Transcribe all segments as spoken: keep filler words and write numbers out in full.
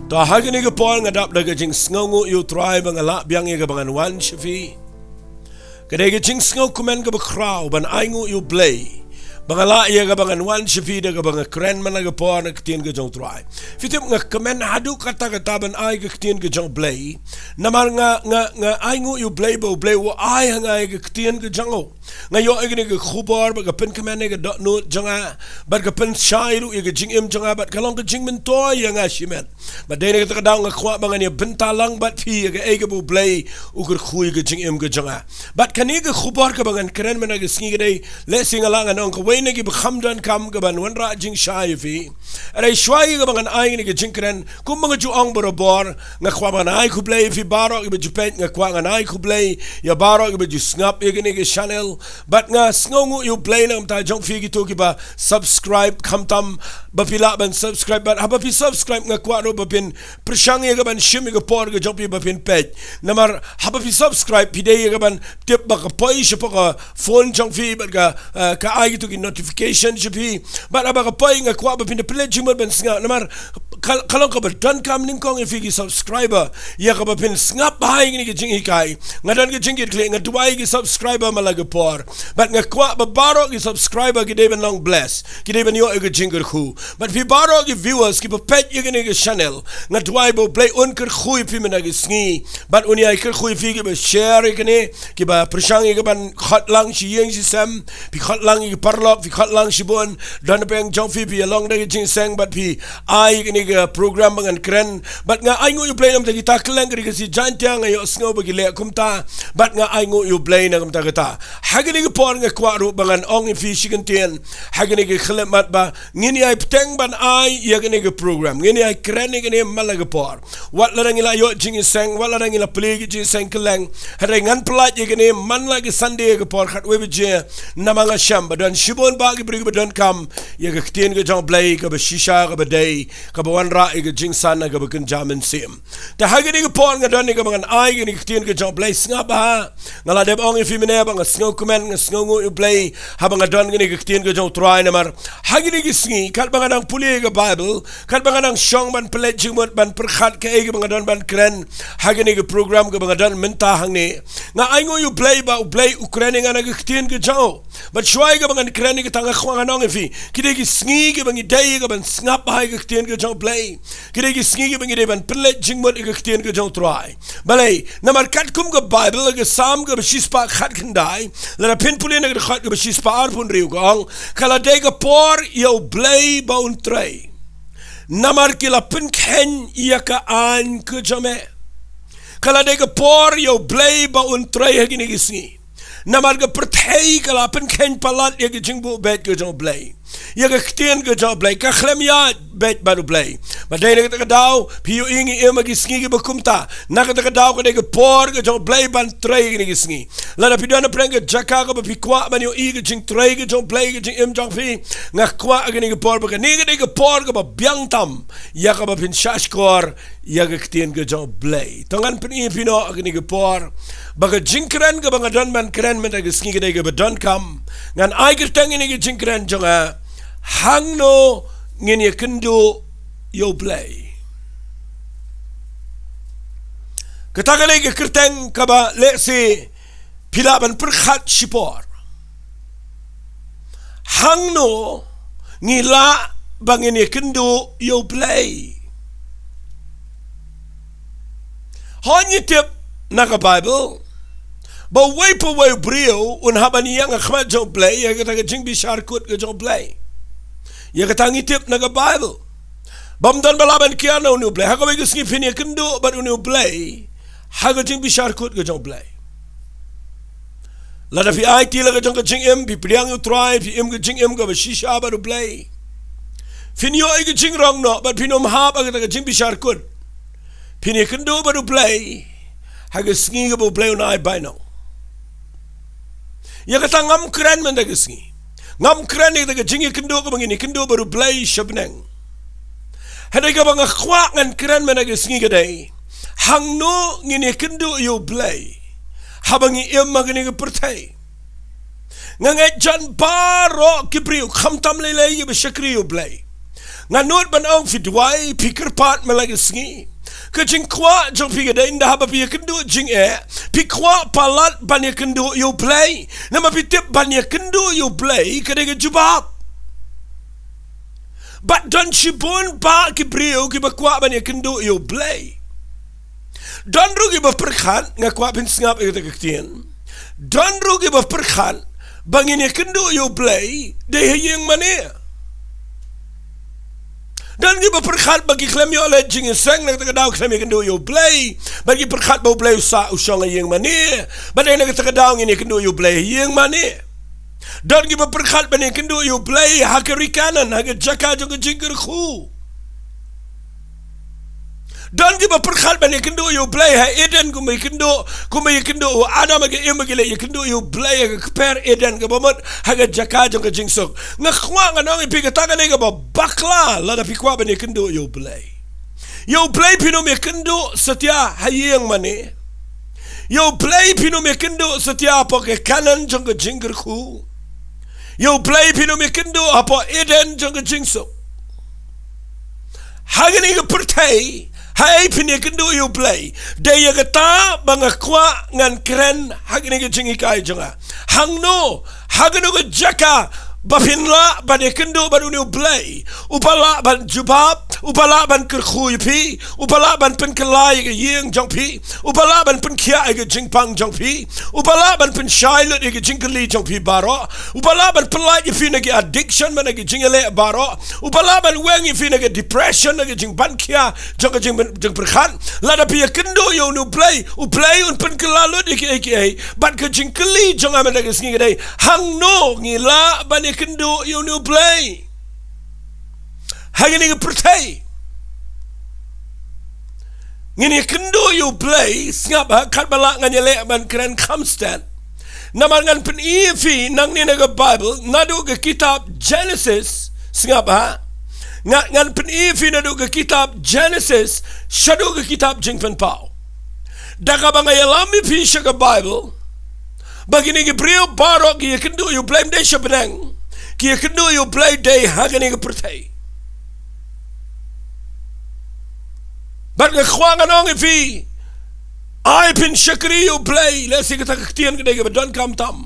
To ha kane ka por nga dap da ka jingsngewnguh ïa u Trai ba nga lah biang ïa kaba ngan wan sha phi. Ka dei ka jingsngew kmen kaba khraw ban ainguh ïa u Blei ba nga lah ïa kaba ngan wan sha phi da kaba nga kren man la ka por na ka ktien ka jong u Trai. Phi tip nga kmen haduh katta katta ban ai ka ktien ka jong u Blei. Namar nga, nga, nga ainguh ïa u Blei ba u Blei u ai ha nga ïa ka ktien ka jong u. Nga ïoh ïa kane ka khubor bad ka pynkmen ïa ka dohnud jong nga, bad ka pynshai ruh ïa ka jingim jong nga, bad ka long ka jingmyntoi ïa nga shimet. Bad dei na kata ka daw nga kwah ba ngan ïa bynta lang bad phi ïa kaei kaba u Blei u kyrkhu ïa ka jingim ka jong nga. Bad kane ka khubor kaba ngan kren mynta ka sngi ka dei, lehse nga lah ngan ong kawei na kiba kham donkam kaban wanrah jingshai ïa phi. Hynrei shuwa ïa kaba ngan ai kane ka jingkren, kumba nga ju ong barabor, nga kwah ngan ai khublei ïa phi baroh kiba ju peit, nga kwah ngan ai khublei ïa baroh kiba ju sngap ïa kane ka channel. Bad nga sngewnguh ïa u Blei na ka bynta jong phi kito kiba subscribe, khamtam ba phi lah ban subscribe, bad haba phi subscribe nga kwah ruh ba phin pyrshang ïa kaban shim ïa ka por ka jong phi ba phin peit. Namar haba phi subscribe phi dei ïa kaban tip ba ka poi shapoh ka phone jong phi bad ka, eh, ka ai kito ki notification sha phi. Bad haba ka poi nga kwah ba phin da pynleit jingmut ban sngap. Namar ka, ka long kaba donkam nyngkong ïa phi ki subscriber ïa kaba phin sngap bha ïa kine ki jinghikai. Nga don ka jingkitkhlieh, nga duwai ki subscriber man la ka por. Bad nga kwah ba baroh ki subscriber ki dei ban long bless, ki dei ban ïoh ïa ka jingkyrkhu. Bad phi baroh ki viewers kiba peit ïa kane ka channel, nga duwai ba u Blei un kyrkhu ïa phi mynta ka sngi. Bad un ïai kyrkhu ïa phi kiba share ïa kane, kiba pyrshang ïa kaban khot lang shi ïing shi sem, phi khot lang ïa ki paralok, phi khot lang shibun, don na pdeng jong phi, phi ïalong da ka jingseng bad phi ai ïa kane ka program ba ngan kren. Bad nga ainguh ïa u Blei namar kita kylleng ka ri Khasi Jaiñtia nga ïohsngew ba ki leh kumta. Bad nga ainguh ïa u Blei na kumta kata. Ha kane ka por nga kwah ruh ba ngan ong ïa phi shi kyntien ha kane ka khyllipmat ba ngin ïai bteng ban ai ïa kane ka program, ngin ïai kren ïa kane man la ka por. Wat lada ngi la ïoh jingïaseng, wat lada ngi la plie ki jingïaseng kylleng, hynrei ngan pyllait ïa kane man la ka Sunday ka por khatwei baje. Namar nga shem ba don shibun bah ki briew kiba donkam ïa ka ktien ka jong u Blei kaba shisha, kaba dei, kaba wanrah ïa ka jingsan kaba kynja mynsiem. Te ha kane ka por nga don ïa kaba ngan ai kane ka ktien ka jong u Blei, sngap bha. Nga la dep ong ïa phi mynne ba nga sngewkmen, nga sngewnguh ïa u Blei haba nga don kane ka ktien ka jong u Trai. Namar ha kine ki sngi katba nga dang pule ïa ka Bible, katba nga dang shong ban pynleit jingmut ban pyrkhat kaei kaba nga don ban kren ha kane ka program kaba nga don mynta hangne, nga ainguh ïa u Blei ba u Blei u kren ïa nga na ka ktien ka jong u. Bad shuwa ïa kaba ngan kren ïa kata nga kwah ngan ong ïa phi, ki dei ki sngi kiba ngi dei ïa kaban sngap bha ïa ka ktien ka jong u Blei. Ki dei ki sngi kiba ngi dei ban pynleit jingmut ïa ka ktien ka jong u Trai. Balei? Namar katkum ka Bible, ka Salm kaba shispah khatkhyndai, lada phin pule na ka dkhot kaba shispah arphew hynriew ka ong, ka la dei ka por ïa u Blei ba un trei. Namar ki la pynkheiñ ïa ka aiñ ka jong me. Ka la dei ka por ïa u Blei ba un trei ha kine ki sngi. Namar ka pyrthei ka la pynkheiñ palat ïa ka jingbuh beit ka jong u Blei, ïa ka ktien ka jong u Blei, ka khlem ïaid beit bad u Blei. Bad dei na kata ka daw phi ïohi ngi im ha ki sngi kiba kumta. Na kata ka daw ka dei ka por ka jong u Blei ban trei kine ki sngi. Lada phi don na pdeng ka jaka kaba phi kwah ban ïohi ka jingtrei ka jong u Blei ka jingim jong phi, nga kwah kane ka por ba kane ka dei ka por kaba biang tam ïa kaba phin shahshkor ïa ka ktien ka jong u Blei. To ngan pyni ïa phi noh ha kane ka por ba ka jingkren kaba nga don ban kren mynta ka sngi ka dei kaba donkam. Ngan ai kyrteng ïa kane ka jingkren jong nga, Hangno Ngin Ïakynduh ïa u Blei. Kata ka dei ka kyrteng kaba lehse phi lah ban pyrkhat shipor. Hangno ngi lah ba ngin ïakynduh ïa u Blei? Hooid ngi tip na ka Bible ba uwei pa uwei u briew un hap ban ïeng ha khmat jong u Blei ïa kata ka jingbishar kut ka jong u Blei. Ïa kata ngi tip na ka Bible. Bym don ba lah ban kiar na une u Blei. Ha kawei ka sngi phin ïakynduh bad une u Blei ha ka jingbishar kut ka jong u Blei. Lada phi aiti la ka jong ka jingim, phi pdiang ïa u Trai, phi im ka jingim kaba shisha bad u Blei, phin ïoh ïa ka jingrong noh bad phin ym hap ha kata ka jingbishar kut. Phin ïakynduh bad u Blei ha ka sngi kaba u Blei un ai bainong. Ïa kata ngam kren mynta ka sngi. Ngam kren ïa kata ka jingïakynduh kaba ngin ïakynduh bad u Blei sha bneng. Hynrei kaba nga kwah ngan kren mynta ka sngi ka dei, hangno ngin ïakynduh ïa u Blei haba ngi im ha kane ka pyrthei? Nga ngeit jan baroh ki briew, khamtam lei lei kiba shakri ïa u Blei, Nga nud ban ong phi duwai, phi kyrpad man la ka sngi. Ka jingkwah jong phi ka dei ynda haba phi ïakynduh jingeh, phi kwah palat ban ïakynduh ïa U Blei. Namar phi tip ban ïakynduh ïa U Blei ka dei ka jubab. Bad don shibun bah ki briew kiba kwah ban ïakynduh ïa U Blei. Don ruh kiba pyrkhat, nga kwah phin sngap ïa kata ka ktien. Don ruh kiba pyrkhat ba ngin ïakynduh ïa U Blei dei ha ïing mane. Don kiba pyrkhat ba ki khlem ïoh leit jingïaseng, na kata ka daw khlem ïakynduh ïa U Blei. Bad ki pyrkhat ba U Blei u sah u shong ha ïing mane. Bad dei na kata ka daw ngin ïakynduh ïa U Blei ha ïing mane. Don kiba pyrkhat ban ïakynduh ïa U Blei ha ka ri Kanaan, ha ka jaka jong ka jingkyrkhu. Don kiba pyrkhat ban ïakynduh ïa U Blei ha Eden, kumba ïakynduh, kumba ïakynduh u Adam bad ka Im, ba ki leit ïakynduh ïa U Blei ha ka kper Eden kaba mut ha ka jaka jong ka jingsuk. Nga kwah ngan ong ïa phi, kata ka dei kaba bakla lada phi kwah ban ïakynduh ïa U Blei. Ïa U Blei phin ym ïakynduh satia ha ïing mane. Ïa U Blei phin ym ïakynduh satia hapoh ka Kanaan jong ka jingkyrkhu. Ïa U Blei phin ym ïakynduh hapoh Eden jong ka jingsuk. Ha kane ka pyrthei, haei phin ïakynduh ïa U Blei? Dei ïa kata ba nga kwah ngan kren ha kane ka jinghikai jong nga. Hangno, ha kano ka jaka ba phin lah ban ïakynduh bad une U Blei uba lah ban jubab, uba lah ban kyrkhu ïa phi, uba lah ban pynkylla ïa ka ïing jong phi, uba lah ban pynkhiah ïa ka jingpang jong phi, uba lah ban pynshai lut ïa ka jingkylli jong phi baroh, uba lah ban pyllait ïa phi na ki addiction bad na ki jingïaleh baroh, uba lah ban weng ïa phi na ka depression, na ka jingbankhia jong ka jing, jingpyrkhat. Lada phi ïakynduh ïa une U Blei, U Blei un pynkylla lut ïa kiei kiei. Bad ka jingkylli jong nga mynta ka sngi ka dei, hangno ngi lah ban ïakynduh ïa une U Blei? Ha kane ka pyrthei ngin ïakynduh ïa U Blei, sngap ha, katba lah ngan ïaleh ban kren kham stet. Namar ngan pyni ïa phi nangne na ka Baibl, naduh ka kitab Genesis, sngap ha. Nga, ngan pyni ïa phi naduh ka kitab Genesis shaduh ka kitab Jingpynpaw. Da kaba nga ïalam ïa phi sha ka Baibl ba kine ki briew baroh ki ïakynduh ïa U Blei ym dei sha bneng. Ki ïakynduh ïa U Blei dei ha kane ka pyrthei. Bad nga kwah ngan ong ïa phi, ai phin shakri ïa U Blei. Lehse kata ka ktien ka dei kaba donkam tam.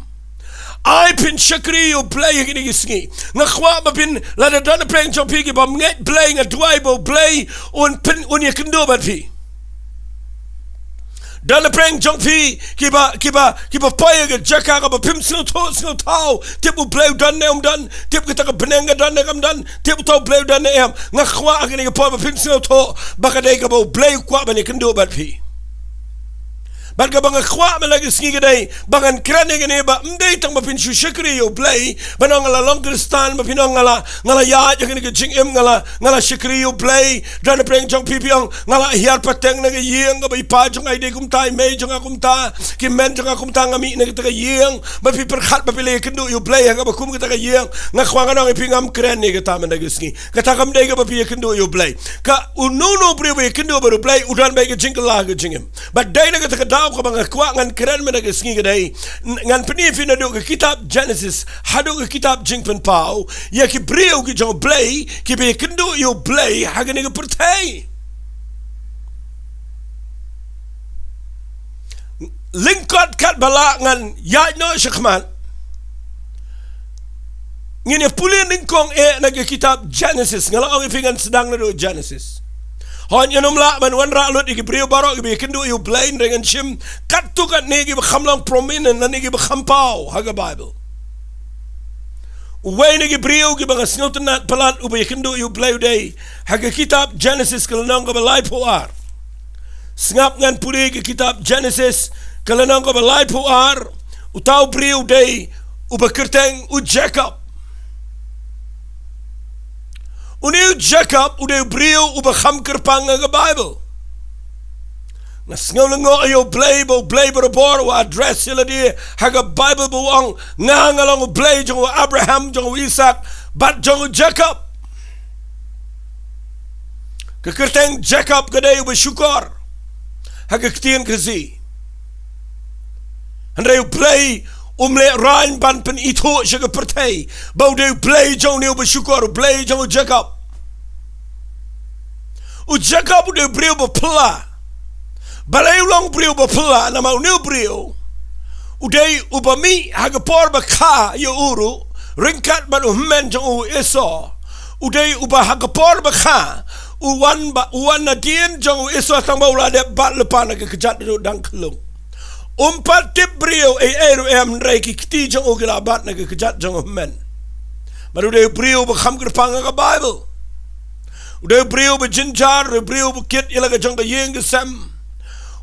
Ai phin shakri ïa U Blei ha kine ki sngi. Nga kwah ba phin, lada don napdeng jong phi kiba ym ngeit Blei, nga duwai ba U Blei un pyn, un ïakynduh bad phi. Don napdeng jong phi kiba, kiba, kiba poi ha ka jaka kaba phim sngewthuh sngewthaw. Tip U Blei u don ne um don, tip kata ka bneng ka don ne kam don, tip uta U Blei u don ne em. Nga kwah ha kane ka por ba phin sngewthuh ba ka dei kaba U Blei u kwah ban ïakynduh bad phi. Bad kaba nga kwah mynta ka sngi ka dei ba ngan kren ïa kane, ba ym dei tang ba phin shu shakri ïa U Blei, ban ong nga la long Khristan, ba phin ong nga la, nga la ïaid ha kane ka jingim, nga la, nga la shakri ïa U Blei. Don napdeng jong phi phi ong, nga la hiar pateng na ka ïing kaba i pa jong nga i dei kumta, i mei jong nga kumta, ki hynmen jong nga kumta, nga mih na kata ka ïing. Ba phi pyrkhat ba phi la ïakynduh ïa U Blei ha kaba kum kata ka ïing. Nga kwah ngan ong ïa phi, ngam kren ïa kata mynta ka sngi. Kata kam dei kaba phi ïakynduh ïa U Blei. Ka uno uno u briew ba ïakynduh bad U Blei u don beit ka jingkylla ha ka jingim. Bad dei na kata ka daw kaba nga kwah ngan kren mynta ka sngi ka dei, n-, ngan pyni ïa phi naduh ka kitab Genesis haduh ka kitab Jingpynpaw, ïa ki briew ki jong U Blei kiba ïakynduh ïa U Blei ha kane ka pyrthei. Lyngkot katba lah ngan ïaid noh shakhmat, ngin ïa pule nyngkong eh na ka kitab Genesis. Nga la ong ïa phi ngan sdang naduh Genesis. Hooid, ngan ym lah ban wanrah lut ïa ki briew baroh kiba ïakynduh ïa U Blei, hynrei ngan shim katto katne kiba kham long prominent lane kiba kham paw ha ka Baibl. Uwei na ki briew kiba nga sngewtynnat palat uba ïakynduh ïa U Blei u dei ha ka kitab Genesis ka lynnong kaba laiphew ar. Sngap, ngan pule ka kitab Genesis ka lynnong kaba laiphew ar. Uta u briew u dei uba kyrteng u Jakob. Une u Jakob u dei u briew uba kham kyrpang ha ka Baibl. Nga sngew lyngngoh ïa U Blei ba U Blei barabor u address ïa lade ha ka Baibl ba u ong, nga nga long U Blei jong u Abraham, jong u Isak bad jong u Jakob. Ka kyrteng Jakob ka dei uba shukor ha ka ktien Khasi. Hynrei U Blei um lehrain ban pynithuh sha ka pyrthei ba u dei U Blei jong une uba shukor, U Blei jong u Jakob. U Jakob u dei u briew ba phylla. Balei u long briew ba phylla? Namar une u briew u dei uba mih ha ka por ba kha ïa u ruh, ryngkat bad u hynmen jong u, u Esau. U dei uba ha ka por ba kha u wan ba, u wan nadien jong u Esau tang ba u la dep bat lypa na ka kjat ruh dang khyllung. Um pat tip briew ei ei ruh em, hynrei ki kti jong u ki la bat na ka kjat jong u hynmen. Bad u dei u briew ba kham kyrpang ha ka Baibl. U dei u briew ba jynjar, u dei u briew ba kit ïa la ka jong ka ïing ka sem.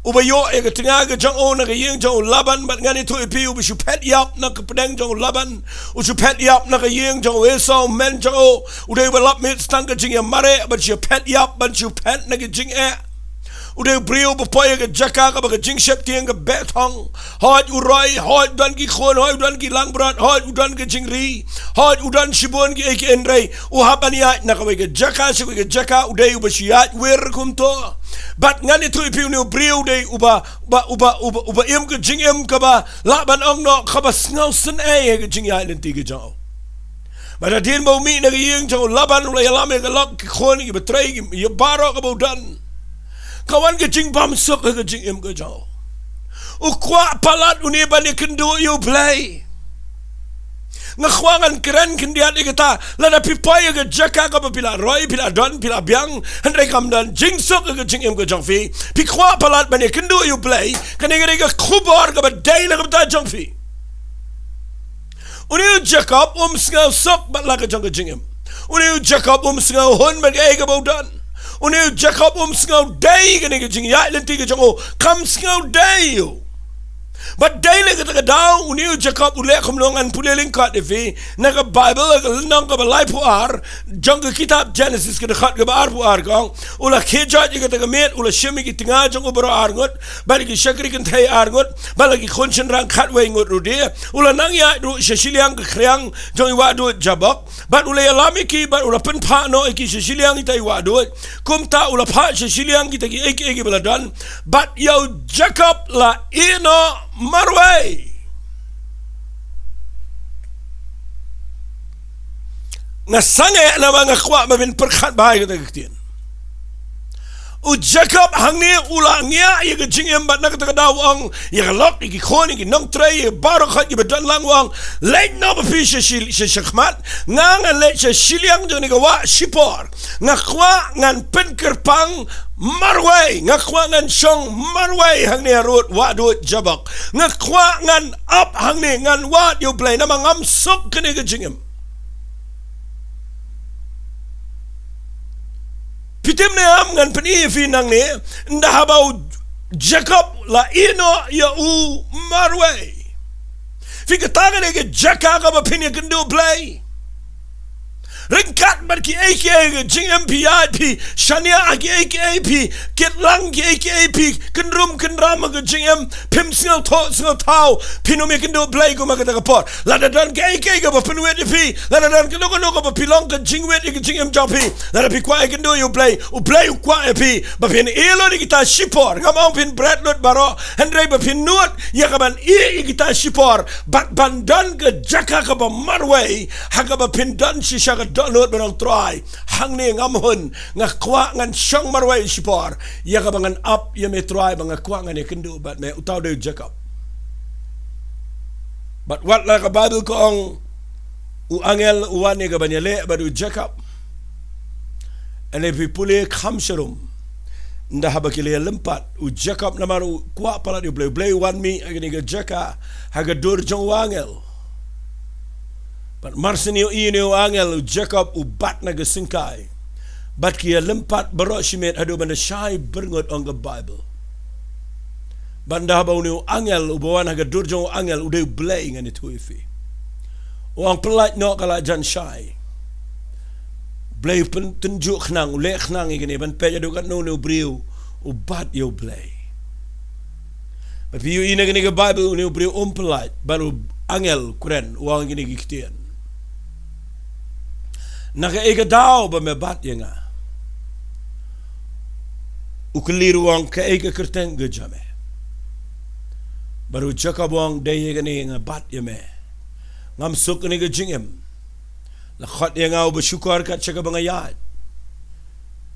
Uba ïoh ïa ka tnga ka jong u na ka ïing jong u Laban, bad ngan ïathuh ïa phi, uba shu phet ïap na ka pdeng jong u Laban, u shu phet ïap na ka ïing jong u Esau, u hynmen jong u. U dei uba lap miet tang ka jingïamareh, bad shu phet ïap, bad shu phet na ka jingeh. U dei u briew ba poi ha ka jaka kaba ka jingsheptieng ka beh thong. Hooid u roi, hooid u don ki khun, hooid u don ki langbrot, hooid u don ka jingri, hooid u don shibun kiei kiei, hynrei u hap ban ïaid na kawei ka jaka sha kawei ka jaka, u dei uba shu ïaid wir kumto. Bad ngan ïathuh ïa phi, une u briew u dei uba, uba, uba, uba, uba im ka jingim kaba lah ban ong noh kaba sngewsynei ha ka jingïaid lynti ka jong u. Bad hadien ba u mih na ka ïing jong u Laban, u la ïalam ïa ka lok, ki khun, ki batrei, ki, ïa baroh kaba u don. Ka wan ka jingbymsuk ha ka jingim ka jong u. U kwah palat une ban ïakynduh ïa U Blei. Nga kwah ngan kren khyndiat ïa kata, lada phi poi ha ka jaka kaba phi la roi, phi la don, phi la biang, hynrei kam don jingsuk ha ka jingim ka jong phi, phi kwah palat ban ïakynduh ïa U Blei, kane ka dei ka khubor kaba dei na ka bynta jong phi. Une u Jakob um sngewsuk bad la ka jong ka jingim. Une u Jakob um sngewhun bad kaei kaba u don. Une u Jakob um sngewdei kane ka jingïaid lynti ka jong u. Kam sngewdei u. Bad dei na kata ka daw une u Jakob u leh kumno, ngan pule lyngkot ïa phi na ka Baibl, ka lynnong kaba laiphew ar jong ka kitab Genesis, ka dkhot kaba arphew ar, ka ong, u la khie joit ïa kata ka miet, u la shim ïa ki tnga jong u baroh arngut, bad ïa ki shakri kynthei arngut, bad la ki khun shynrang khatwei ngut ruh de. U la nang ïaid ruh sha shiliang ka khriang jong i wahduid Jabok, bad u la ïalam ïa ki, bad u la pynphah noh ïa ki sha shiliang ita i wahduid. Kumta u la phah sha shiliang kita kiei kiei kiba la don, bad ïa u Jakob la ïeh noh marwei. Nga sangeh namar nga kwah ba phin pyrkhat bha ïa kata ka ktien. U Jakob hangne u la ngiah ïa ka jingim bad na kata ka daw u ong ïa ka lok, ïa ki khun, ïa ki nongtrei, ïa baroh khoit kiba don lang, u ong, leit noh ma phi sha shi-, sha shakhmat, nga ngan leit sha shiliang jong kane ka wah shipor. Nga kwah ngan pynkyrpang marwei, nga kwah ngan shong marwei hangne harud wahduid Jabok. Nga kwah ngan ap hangne, ngan wad ïa U Blei namar ngam suk kane ka jingim. Phi tip ne em, ngan pyni ïa phi nangne, ynda haba u Jakob la ïeh noh ïa u marwei. Phi, kata ka dei ka jaka kaba phin ïakynduh Blei. Ryngkat bad kiei kiei ka jingim phi ïaid, phi shaniah ha kiei kiei, phi kit lang kiei kiei, phi kynrum kynram ha ka jingim, phim sngewthuh sngewthaw, phin ym ïakynduh Blei kum ha kata ka por. Lada don kiei kiei kaba pynwit ïa phi, lada don kano kano kaba phi long ka jingwit ïa ka jingim jong phi, lada phi kwah ïakynduh ïa U Blei, U Blei u kwah ïa phi ba phin ïeh lut ïa kita shipor. Ngam ong phin bret lut baroh, hynrei ba phin nud ïa ka ban ïeh ïa kita shipor bad ban don ka jaka kaba marwei ha kaba phin don shisha ka dohnud ban ong, Trai, hangne ngam hun, nga kwah ngan shong marwei shipor ïa kaba ngan ap ïa me Trai, ba nga kwah ngan ïakynduh bad me. Uta u dei u Jakob. Bad wat la ka Baibl ka ong u angel u wan ïa ka ban ïaleh bad u Jakob, hynrei phi pule kham sharum, ynda haba ki la ïalympat, u Jakob namar u kwah palat ïa U Blei, U Blei u wan mih ha kane ka jaka ha ka dur jong u angel. Bad mar shen ïohi ïa une u angel, u Jakob u bat na ka syngkai. Bad ki ïalympat baroh shimet haduh ban da shai byrngut, ong ka Baibl. Bad ynda haba une u angel uba wan ha ka dur jong u angel u dei U Blei, ngan ïathuh ïa phi. U ong, pyllait noh, ka la jan shai. Blei u pyntynjuh khnang, u leh khnang ïa kane, ban peit haduh katno une u briew u bat ïa U Blei. Bad phi ïohi na kane ka Baibl, une u briew um pyllait, bad u angel u kren, u ong kine ki ktien. Na kaei ka daw ba me bat ïa nga? U kylli ruh, u ong, kaei ka kyrteng ka jong me? Bad u Jakob u ong, dei ïa kane nga bat ïa me. Ngam suk kane ka jingim. La khot ïa nga uba shukor kat sha kaba nga ïaid.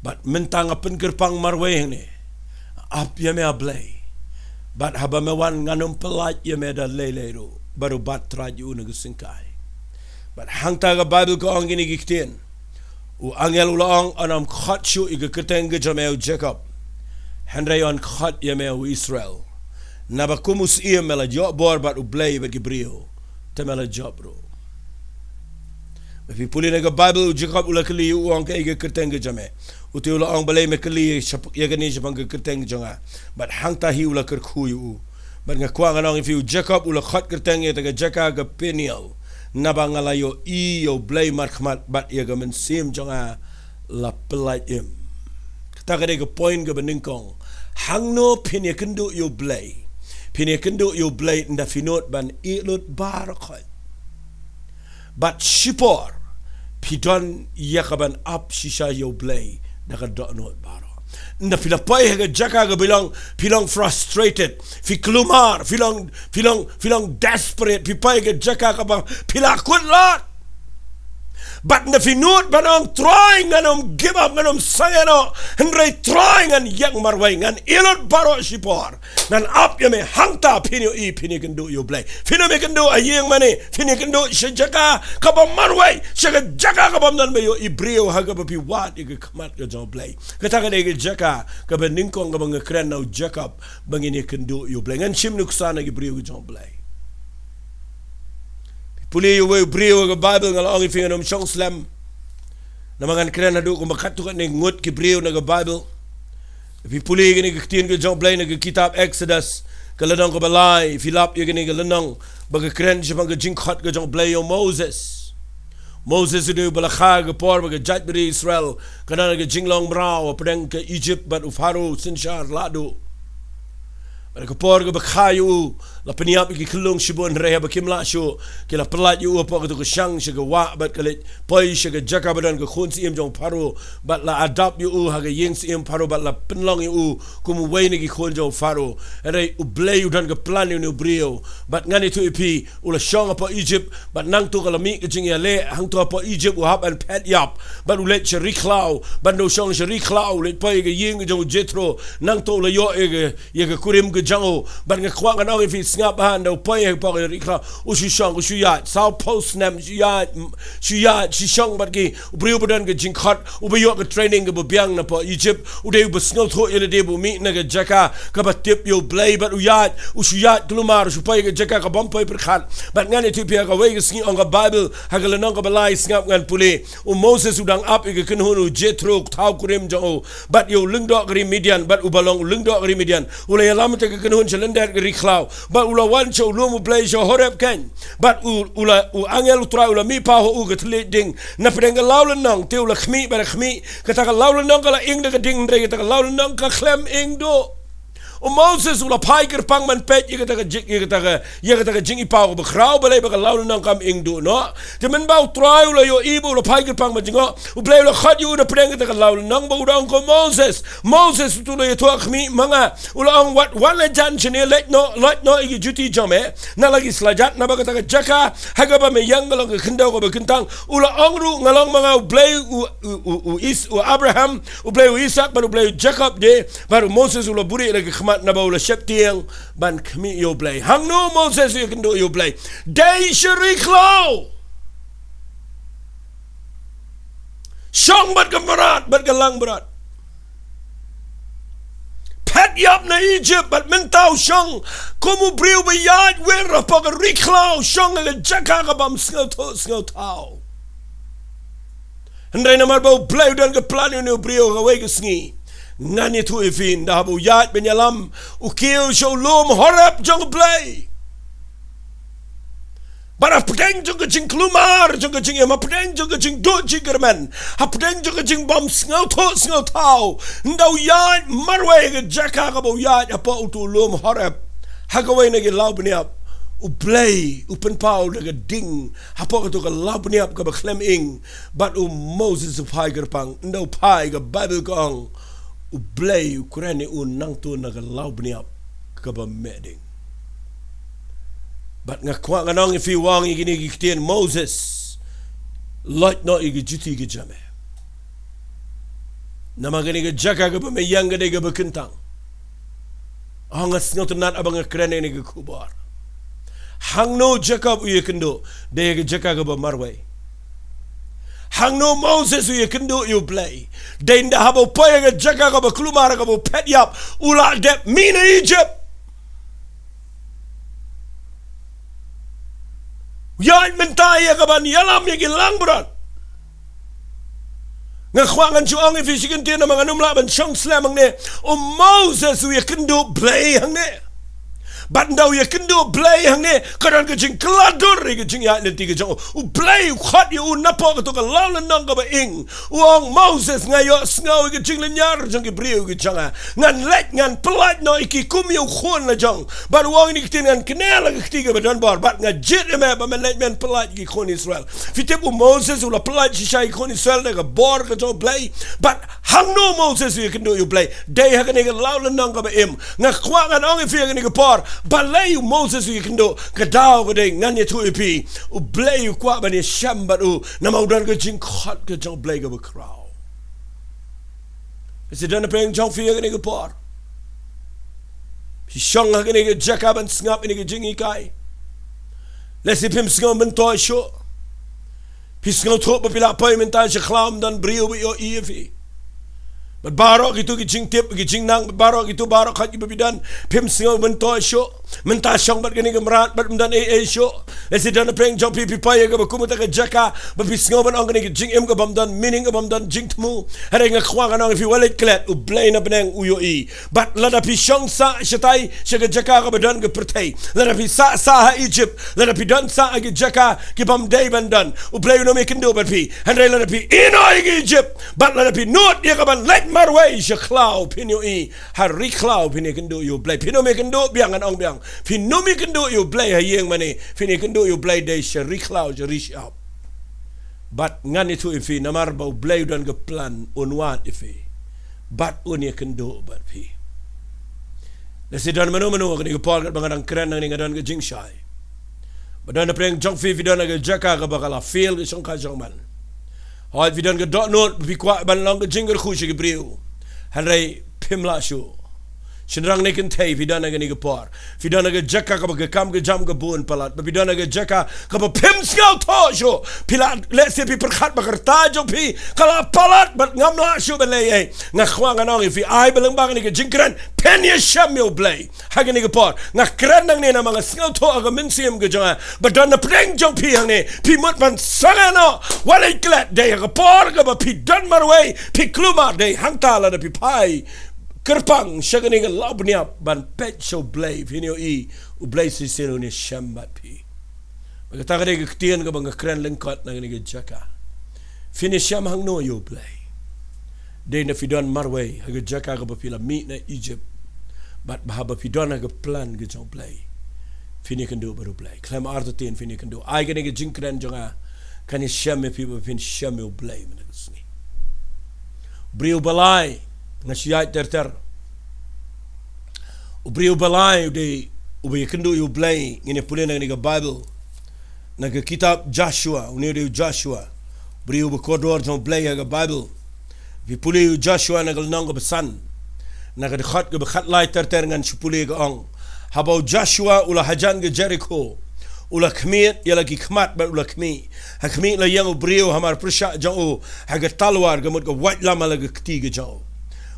Bad mynta nga pynkyrpang marwei hangne. Ap ïa me, A Blei. Bad haba me wan ngan ym pyllait ïa me da lei lei ruh. Bad u bat trai ïa u na ka syngkai. Bad hangta ka Baibl ka ong kine ki ktien. U angel u la ong, yn ym khot shuh ïa ka kyrteng ka jong me, U Jakob. Hynrei yn khot ïa me, U Israel. Naba kum u syiem me la ïoh bor bad U Blei bad ki briew. Te me la jop ruh. Ba phi pule na ka Baibl, U Jakob u la kylli ïa u, ong, kaei ka kyrteng ka jong me. Uta u la ong, balei me kylli ïa kane shaphang ka kyrteng ka jong nga. Bad hangta hi u la kyrkhu ïa u. Bad nga kwah ngan ong ïa phi, U Jakob u la khot kyrteng ïa kata ka jaka ka Peniel. Naba nga la ïohi ïa U Blei markhmat bad ïa ka mynsiem jong nga la pyllait im. Kata ka dei ka point kaba nyngkong. Hangno phin ïakynduh ïa U Blei. Phin ïakynduh ïa U Blei ynda phi nud ban ïeh lut baroh khoit. Bad shipor phi don ïa kaban ap shisha ïa U Blei da ka dohnud baroh. Ynda phi la poi ha ka jaka kaba long, phi long frustrated, phi kulmar, phi long, phi long, phi long desperate, phi poi ha ka jaka kaba phi la kut lad. Bad ynda phi nud ban ong, Trai, ngan ym give up, ngan ym sangeh noh, hynrei Trai, ngan ïeng marwei, ngan ïeh lut baroh shipor. Ngan ap ïa me, hangta phin ïohi, phin ïakynduh ïa U Blei. Phin ym ïakynduh ha ïing mane, phin ïakynduh sha jaka kaba marwei, sha ka jaka kaba ym don ba ïohi briew, ha kaba phi wad ïa ka khmat ka jong U Blei. Kata ka dei ka jaka kaba nyngkong kaba nga kren na U Jakob, ba ngin ïakynduh ïa U Blei. Ngan shim nuksa na ki briew ka jong U Blei. Phi pule ïa uwei u briew ha ka Baibl, nga la ong ïa phi, ngan ym shong slem. Namar ngan kren haduh kumba katto katne ngut ki briew na ka Baibl. Phi pule ïa kane ka ktien ka jong U Blei na ka kitab Exodus, ka lynnong kaba lai, phi lap ïa kane ka lynnong, ba ka kren shaphang ka jingkhot ka jong U Blei ïa u Moses. Moses u dei uba la kha ha ka por ba ka jaitbynriew Israel ka don ha ka jinglong mraw hapdeng ka Egypt bad u Pharaoh synshar lahduh. Bad ha ka por kaba kha ïa u, la pynïap ïa ki khyllung shibun, hynrei haba kim lah shuh, ki la pyllait ïa u hapoh kato ka shang sha ka wah, bad ka leit poi sha ka jaka ba don ka khun syiem jong u Pharaoh, bad la adopt ïa u ha ka ïing syiem Pharaoh, bad la pynlong ïa u kum uwei na ki khun jong u Pharaoh. Hynrei U Blei u don ka plan ïa une u briew. Bad ngan ïathuh ïa phi, u la shong hapoh Egypt, bad nangta ka la mih ka jingïaleh, hangta hapoh Egypt u hap ban phet ïap, bad u leit sha ri khlaw, bad ynda u shong sha ri khlaw, u leit poi ha ka ïing ka jong u Jethro, nangta u la ïoh ïa ka, ïa ka kurim ka jong u. Bad nga kwah ngan ong ïa phi, sngap bha, ynda u poi hapoh ka ri khlaw, u shu shong, u shu ïaid, saw phew snem, shu ïaid, shu ïaid, shu shong bad ki, u briew ba don ka jingkhot, uba ïoh ka training kaba biang napoh Egypt, u dei uba sngewthuh ïa lade ba u mih na ka jaka kaba tip ïa U Blei, bad u ïaid, u shu ïaid kulmar, u shu poi ha ka jaka kaba ym poi pyrkhat. Bad ngan ïathuh ïa phi, ha kawei ka sngi, ong ka Baibl, ha ka lynnong kaba lai, sngap, ngan pule, u Moses u dang ap ïa ka kynhun u Jethro, ka thaw kurim jong u, bad ïa u lyngdoh ka ri Midian, bad uba long u lyngdoh ka ri Midian u la ïalam ïa ka kynhun sha lyndet ka ri khlaw, bad u la wan sha u lum U Blei sha Horeb keiñ. Bad u, u la, u angel U Trai u la mihpaw ha u ka thylliej ding napdeng ka lawlynnong, te u la khmih bad khmih, kata ka lawlynnong ka la ing da ka ding, hynrei kata ka lawlynnong ka khlem ing duh. U Moses u la phai kyrpang ban peit ïa kata ka jing, ïa kata ka, ïa kata ka jingmihpaw kaba khraw, balei ba ka lawlynnong kam ing duh noh. Te mynba U Trai u la ïohi ba u la phai kyrpang ban jngoh, U Blei u la khot ïa u napdeng kata ka lawlynnong, bad u da ong, ko Moses, Moses, uto u la ïathuh khmih ma nga. U la ong, wat wan hajan shane, leit noh, leit noh ïa ki juti jong me na la ki slajat, naba kata ka jaka ha kaba me ïeng ka long ka khyndew kaba kyntang. U la ong ruh, nga long ma nga U Blei u, u, u, u Is-, u Abraham, U Blei u Isaak, bad U Blei u Jakob de. Bad u Moses u la buhrieh la ki khmat, naba u la sheptieng ban khmih ïa U Blei. Hangno u Moses u ïakynduh ïa U Blei? Dei sha ri khlaw. Shong bad ka mrad, bad ka langbrot. Phet ïap na Egypt, bad mynta u shong kum u briew ba ïaid wir hapoh ka ri khlaw, shong ha ka jaka kaba ym sngewthuh sngewthaw. Hynrei namar ba U Blei u don ka plan ïa une u briew, ha kawei ka sngi, ngan ïathuh ïa phi, ynda haba u ïaid ban ïalam, u kiew sha u lum Horeb jong U Blei. Bad hapdeng jong ka jingkulmar, jong ka jingim, hapdeng jong ka jingduh jingkyrmen, hapdeng jong ka jingbym sngewthuh sngewthaw, ynda u ïaid marwei ha ka jaka kaba u ïaid hapoh uto u lum Horeb, ha kawei na ki lawbniap, U Blei u pynpaw da ka ding hapoh kato ka lawbniap kaba khlem ing, bad u Moses u phai kyrpang. Ynda u phai, ka Baibl ka ong, U Blei u kren ïa u nangto na ka lawbniap kaba meh ding. Bad nga kwah ngan ong ïa phi, u ong ïa kine ki ktien, Moses, loit noh ïa ki juti ki jong me. Namar kane ka jaka kaba me ïeng ka dei kaba kyntang. Ong nga sngewtynnat haba nga kren ïa kane ka khubor. Hangno Jakob u ïakynduh? Dei ka jaka kaba marwei. Hangno Moses u ïakynduh ïa u Blei? Dei ynda haba u poi ha ka jaka kaba kulmar kaba u phet ïap, u la dep mih na Egypt. Ïa mynta ïa kaban ïalam ïa ki langbrot. Nga kwah ngan shu ong ïa phi shi kyntien namar ngan ym lah ban shong slem hangne. U Moses u ïakynduh Blei hangne. Bad ynda u ïakynduh Blei hangne, ka don ka jingkylla dur ïa ka jingïaid lynti ka jong u. U Blei u khot ïa u napoh kato ka law lynnong kaba ing. U ong, Moses, nga ïohsngew ïa ka jinglynñiar jong ki briew ka jong nga. Ngan leit ngan pyllait noh ïa ki kum ïa u khun la jong. Bad u ong ïa kine ki ktien, ngan kner la ka kti kaba don bor. Bad nga jied ïa me ba men leit men pyllait ïa ki khun Israel. Phi tip u Moses u la pyllait shisha ïa ki khun Israel da ka bor ka jong u Blei. Bad hangno Moses u ïakynduh ïa u Blei? Dei ha kane ka law lynnong kaba im. Nga kwah ngan ong ïa phi ha kane ka por, balei u Moses u ïakynduh? Ka daw ka dei, ngan ïathuh ïa phi. U Blei u kwah ban ïashem bad u, namar u don ka jingkhot ka jong u Blei kaba khraw. Lehse don na pdeng jong phi ha kane ka por. Phi shong ha kane ka jaka ban sngap ïa kane ka jinghikai. Lehse phim sngew myntoi shuh. Phi sngewthuh ba phi la poi mynta sha khlaw, ym don briew ba ïohi ïa phi. Bad baroh kito ki jingtip, ki jingnang, bad baroh kito baroh khoit kiba phi don, phim sngew myntoi shuh. Mynta shong bad kane ka mrad, bad ym don ei ei shuh. Lehse don na pdeng jong phi, phi poi ha kaba kum kata ka jaka ba phi sngew ban ong kane ka jingim kabym don meaning, kabym don jingthmu. Hynrei nga kwah ngan ong ïa phi, wat leit klet, u Blei na bneng u ïohi. Bad lada phi shong sah shatai sha ka jaka kaba don ka pyrthei, lada phi sah sah ha Egypt, lada phi don sah ha ki jaka kibym dei ban don, u Blei un ym ïakynduh bad phi. Hynrei lada phi ïehnoh ïa ka Egypt, bad lada phi nud ïa kaban leit marwei sha khlaw, phin ïohi ha ri khlaw phin ïakynduh ïa u Blei. Phin ym ïakynduh biang, ngan ong biang, phin ym ïakynduh ïa u Blei ha ïing mane. Phin ïakynduh ïa u Blei dei sha ri khlaw, sha ri shyiap. Bad ngan ïathuh ïa phi, namar ba u Blei u don ka plan, un wad ïa phi. Bad un ïakynduh bad phi. Lehse don mano mano ha kane ka por katba nga dang kren nangne, nga don ka jingshai. Ba don na pdeng jong phi, phi don ha ka jaka kaba ka la fail ka shongkha shongman. Hooid, phi don ka dohnud, phi kwah ban long ka jingkyrkhu sha ki briew. Hynrei phim lah shuh. Shynrang ne kynthei, phi don ha kane ka por, phi don ha ka jaka kaba ka kam ka jam ka bun palat, ba phi don ha ka jaka kaba phim sngewthuh shuh. Phi la, lehse phi pyrkhat ba ka rta jong phi ka la palat bad ngam lah shuh ban leh ei ei. Nga kwah ngan ong ïa phi, ai ba lyngba kane ka jingkren phin ïashem ïa u Blei. Ha kane ka por nga kren nangne namar nga sngewthuh ha ka mynsiem ka jong nga ba don na pdeng jong phi hangne, phi mut ban sangeh noh. Wat leit klet, dei ha ka por kaba phi don marwei, phi kulmar, dei hangta lada phi phai kyrpang sha kane ka law bniap ban peit sha u Blei, phin ïohi u Blei shisien un ïashem bad phi. Bad kata ka dei ka ktien kaba nga kren lyngkot na kane ka jaka. Phin ïashem hangno ïa u Blei? Dei na phi don marwei ha ka jaka kaba phi la mih na Egypt, bad ba haba phi don ha ka plan ka jong u Blei, phin ïakynduh bad u Blei. Khlem artatien phin ïakynduh. Ai kane ka jingkren jong nga kan ïashem ïa phi ba phin shem ïa u Blei mynta ka sngi. Briew ba lai, nga shu ïaid ter ter. U briew ba lai u dei uba ïakynduh ïa u Blei. Ngin ïa pule na kane ka Baibl, na ka kitab Joshua, une u dei u Joshua, briew ba kordor jong u Blei ha ka Baibl. Phi pule ïa u Joshua na ka lynnong kaba san, na ka dkhot kaba khatlai ter ter, ngan shu pule, ka ong: Haba u Joshua u la hajan ka Jerikho, u la khmied ïa la ki khmat bad u la khmih. Ha khmih la ïeng u briew hamar pyrshah jong u ha ka talwar, ka mut ka waitlam ha la ka kti ka jong u.